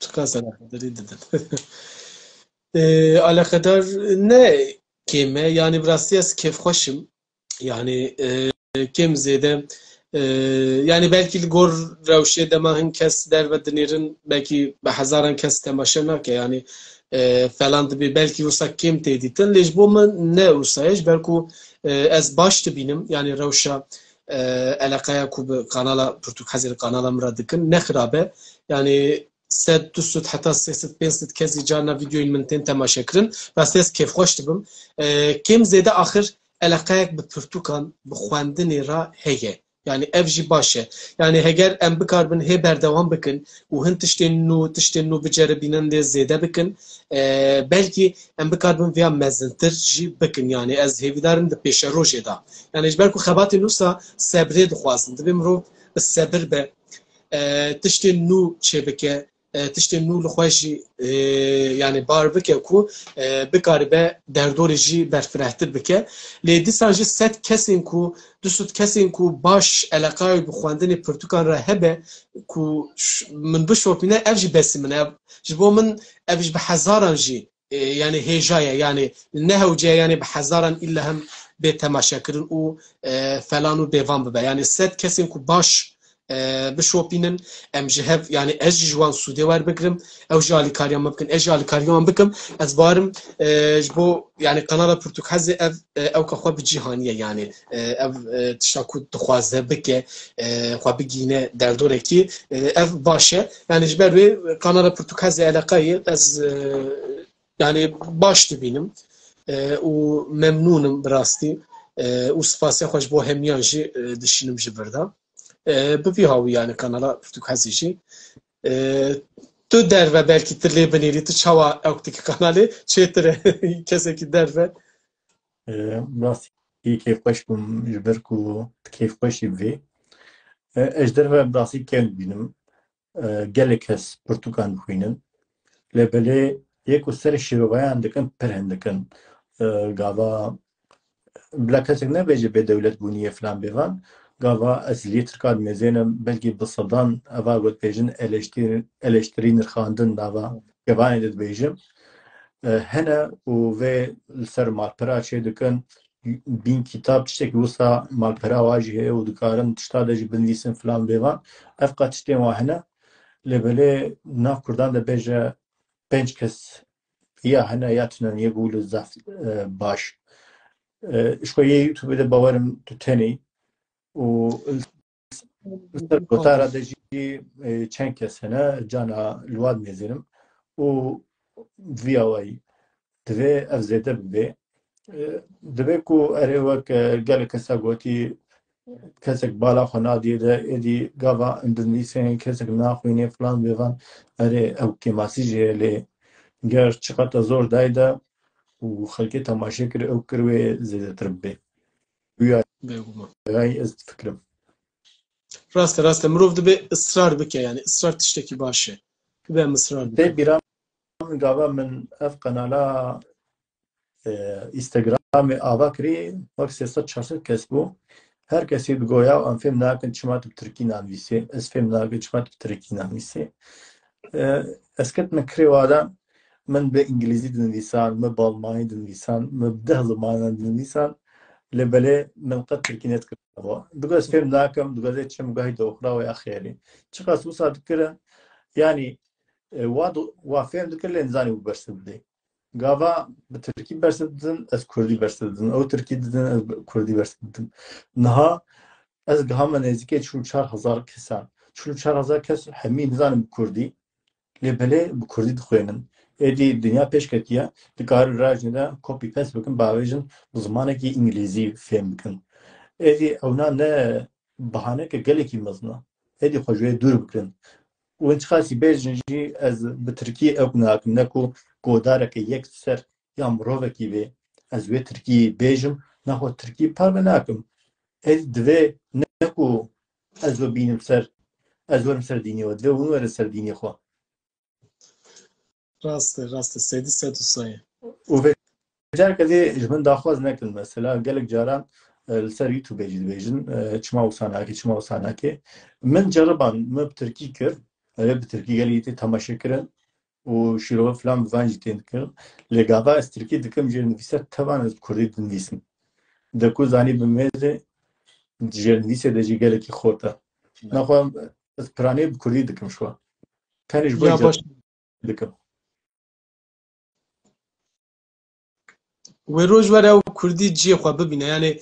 Çiqas eleqedarî didin? Ee, eleqedar ne kêm e. Yani bi rastî ez kêfxweş im. Yani, e, kêm zêde, e, yani belkî li gor rewşê dema hin kes derve dinêrin, belkî bi hezaran kes temaşe nake. Yani, e, falan dibê, belkî wisa kêm tê dîtin. Lê ji bo min ne wisa ye, ji ber ku, e, ez baş dibînim. Yani rewşa, e, eleqeya ku bi kanala Pirtûk Hezî, kanala min re dikin, ne xirab e. Yani sed, du sed, heta sê sed, pênc sed kesî carna vîdeoyên min tên temaşe kirin. Rastî ez kêfxweş dibim. E, kêm zêde axir eleqeyek bi pirtûkan, bi xwendinê re heye. Yani ev jî baş e. Yani heger em bikaribin hê berdewam bikin û hin tiştên nû, tiştên nû biceribînin lê zêde bikin, e, belkî em bikaribin vêya mezintir jî bikin. Yani ez hêvîdar im di pêşerojê de. Yani ji ber ku xebatên wisa sebrê dixwazin. Divê mirov bi sebir be, e, tiştên nû çêbike, e, tiştên nû li xwe jî, e, yani bar bike ku, e, bikaribe derdorê jî berfirehtir bike. Lê dîsan jî sed kesên ku, du sed kesên ku baş eleqayê bi xwendinê pirtûkan re hebe ku ş-, min bişopîne, ev jî besî min e. Ev, ji bo min ev jî bi hezaran jî, e, yani hêja ye, yani ne hewce ye, yani bi hezaran îlle hem bê temaşekirin û, e, falan û bêvan bibe. Yani sed kesên ku baş e, bişopînin. Em ji hev, yani ez jî ji wan sûdê werbigrim, ew jî alîkariya me bikin, ez jî alîkariya wan bikim. Ez barim, e, ji bo, yani kanala Pirtûk Hezê ev, e, ewka xwe bi cîhanî ye, yani, e, ev, e, tişta ku dixwaze bike, e, xwe bigihîne derdorekî, e, ev baş e. Yani ji ber wê kanala Pirtûk Hezê eleqeyê ez, e, yani baş dibînim, e, û memnûn im bi rastî, e, û spasiya xwe ji bo hemiyan jî, e, dişînim ji vir de. E, bi vî hawî yani kanala Pirtûk Hezî jî. E, tu derve belkî tu lê binêrî, tu çawa ew dikî kanalê çêtir e kesekî derve? E, rastî kêfxweş bûm ji ber ku tu kêfxweş î bi vê. E, ez ji derve bi rastî kêm dibînim. E, gelek kes pirtûkan dixwînin. Lê belê yê ku serê şîrovayan dikin, pir hin dikin. E, gava bila kesek nebêje bê dewlet bûniyê filan bêvan. Gava ez lê Tirkan mêzênim, belkî bi sedan eva got bêjin eleştir-, eleştirî nirxandin nava kevanê de dibêjim. E, hene û vê li ser malpera çê dikin. Bîn kitab tiştekî wisa malpera wa jî heye û dikarin tişta de jî binivîsin filan bêvan. Ev qet tiştên wa hene. Lê belê nav Kurdan de bêje pênc kes ya hene ya tune, yek wilo zaf, e, baş. E, ji xwe yê YouTube de bawerim tu tenê û li ser gotara de jî, e, çend kes hene, cana li wan mêzênim û viya wayî divê ev zêde bibe. E, divê ku erê wek, e, gelek kesa gotî, kesek bala xwe nadiyê de, êdî gava em dinivîsên, kesek naxwînê filan bêvan, erê ew kêmasî jî heye lê ger çiqata zor dayê de û xelkê temaşe kir, ew kir wê zêdetir bibe. Wî Bêguman. Yayî ez difikirim. Rast e, rast e. Mirov dibe israr bike, yani israr tiştekî baş e. Dibe em israr Tê bike. Bîra min gava min ev qenala, e, Instagramê ava kirî, wek sê sed çar sed kes bû. Her kesî digo ya em fêm nakin çima tu bi tirkî nanivîsê. Ez fêm nakin çima tu bi tirkî nanivîsê. E, ez ketime kirê wada, min bi îngilîzî dinivîsan, min bi almanî dinivîsan, min bi deh zimanan dinivîsan, lê belê min qet tirkî nedikiribû. Digo ez fêm nakim, digo ez ê çim gahî doxra wê ya xêrî. Çiqas wisa dikire, yanî, e, wa do-, wa fêm dikir lê nizanî wî bersiv bidê. Gava bi tirkî bersiv didin, ez kurdî bersiv didim. Ew tirkî didin, ez bi kurdî bersiv didim. Niha ez gihame nêzîkê çil û çar hezar kesan. Çil û çar hezar kes hemî nizanin bi kurdî. Lê belê bi kurdî dixwênin. Êdî dinya pêş ketiye, dikarin rajine de copy paste bikin, bavêjin bi zimanekî îngilîzî fêm bikin. Êdî ewna ne bahaneke gelekî mezin e. Êdî xwe ji wê dûr bikin. Û hûn çiqasî bêjin jî ez bi tirkî ew nakim, ne ku godareke yek ser ya mirovekî bê, ez wê tirkî bêjim, naxwe tirkî parve nakim. Êdî divê ne ku ez we bînim ser, ez werim ser dînê we, divê hûn werin ser dînê xwe. Rast e, rast e. Sedî sed û sayê. Û vê careke dê ji min daxwaz nekin mesela. Gelek caran, e, li ser YouTube jî dibêjin, e, çima wisa nake, çima wisa nake. Min ceriban, min bi tirkî kir. Erê bi tirkî gelî tê temaşe kirin. Û şîrove filan bi van jî tên dikirin. Lê gava ez tirkî dikim jêr nivîse tevan ez bi kurdî dinivîsim. De ku zanî bi mêzê jêr nivîsê de jî gelekî xort e. Naxwe ez piranê bi kurdî dikim ji xwe. Tenê ji bo Ya jêr baş. dikim. Wê roj were ew kurdî cihê xwe bibîne. Yani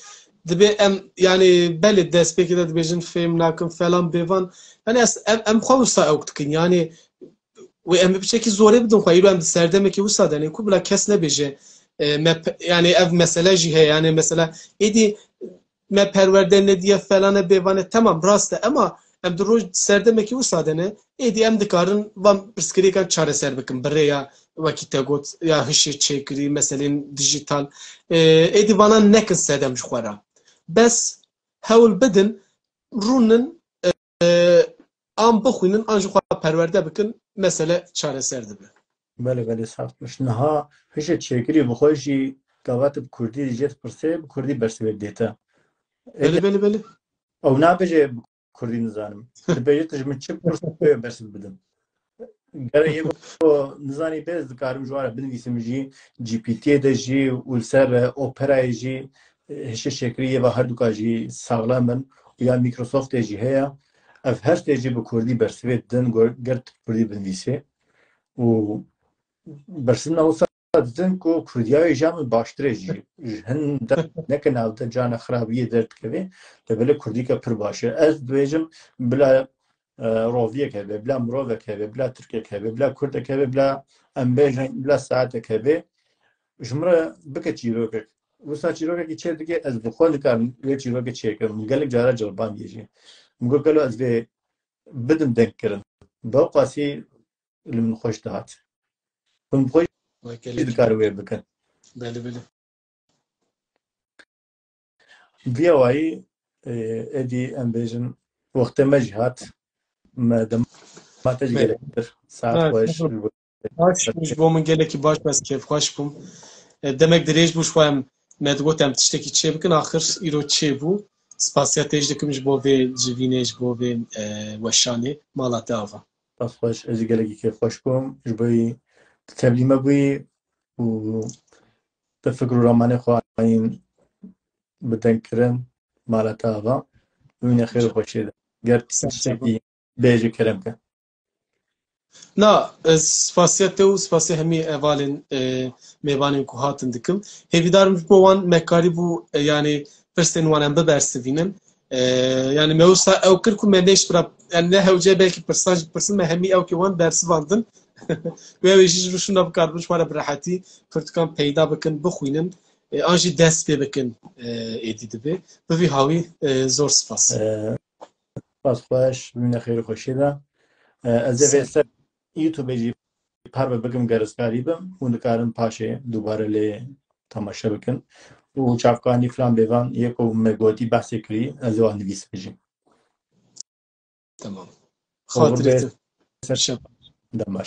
dibê em, yani belê destpêkê de dibêjin fêm nakim falan bêvan. Yani ez, em, em xwe wisa ew dikin. Yani wê em biçekî zorê bidin xwe. Îro em di serdemekê wisa de ne ku bila kes nebêje, e, me pe-, yani ev mesele jî heye. Yani mesela êdî me perwerde nediye felane bêvane, temam, rast e, ema em di roj serdemekî wisa de ne, êdî em dikarin van pirsgirêkan çareser bikin bi rêya wekî te got ya hişê çêkirî, meselên dijital. E, êdî vanan nekin sedem ji xwe re. Bes hewl bidin, rûnin, e, an bixwînin, an ji xwe perwerde bikin, mesele çareser dibe. Belê, belê, sax baş. Niha hişê çêkirî bi xwe jî gava tu bi kurdî jê dipirsê, bi kurdî bersivê didê te. Belê, belê, belê. Ew nabêje bi kurdî nizanim. Dibêje tu ji min çi bipirsî, wê bersiv bidim. Gere yê ku nizanî bê, ez dikarim ji wan re binivîsim jî, G P T de jî û li ser, e, Operayê jî, e, hişê çêkirî yê ve herduka jî saxlem in û ya Microsoftê jî heye. Ev her tê jî bi kurdî bersivê didin, ger tu bi kurdî binivîsê. Û bersivna wisa didin ku kurdiya wê ji ya min baştir e jî. Ji hin de neke nav de cana xirabiyê derdikeve, lê belê kurdîke pir baş e. Ez dibêjim bila, e, roviyek hebe, bila mirovek hebe, bila tirkek hebe, bila kurdek hebe, bila em bêjin, bila saetek hebe. Ji min re bike çîrokek. Wisa çîrokekî çê dike, ez bi xwe nikarim wê çîrokê çêkim. Min gelek cara ceribandiye jî. Min got, gelo ez vê bidim dengkirin. Bi ew qasî li min xweş dihat. Hûn bi xwe Vay jî gelek. dikar wê bikin. Belê, belê. Vîya wayî, e, êdî em bêjin, wextê me jî hat. Me dema te jî Belê. gelek kir. Saet Ha, xweş. sağ ol. Baş bû, ji bo min gelekî baş bû, ez kêfxweş bûm. E, demek dirêj bû, ji xwe em, me digot em tiştekî çê bikin, axir îro çê bû. Spasiya te jî dikim ji bo vê civînê, ji bo vê, e, weşanê. Mala te ava. Spas xweş, ez jî gelekî kêfxweş bûm. Ji bo tu tevlî me bûyî û te fikr û ramanê xwe anîn bi deng kirin, mala te ava. Bimîne xêr û xweşiyê de. Ger Sağ ol. tiştekî bêjî, kerem ke. Na, ez spasiya te û spasiya hemî hevalên, e, mêvanên ku hatin dikim. Hêvîdar im ji bo wan me karîbû, e, yanî pirsên wan em bibersivînin. E, yanî me wisa ew kir ku me nêşt bira, yanî ne hewce belkî pirsan jî pirsin, me hemî ew ki wan bersivandin. Wê ew ê jî ji rûşûna bikaribin ji wan re bi rehetî pirtûkan peyda bikin, bixwînin, e, an jî dest pê bikin, e, êdî dibe. Bi vî hawî, e, zor spas. E, Spas xweş, bimîne xêr û xweşiyê de. E, ez ê vê ser YouTubeê jî parve bikim, ger ez karî bim, hûn dikarin paşê dubare lê temaşe bikin. Û çavkanî filan bêvan, yê ku me gotî behsê kirî, ez ê wan nivîsim jî. Tamam. Xatirê te. Ser dema.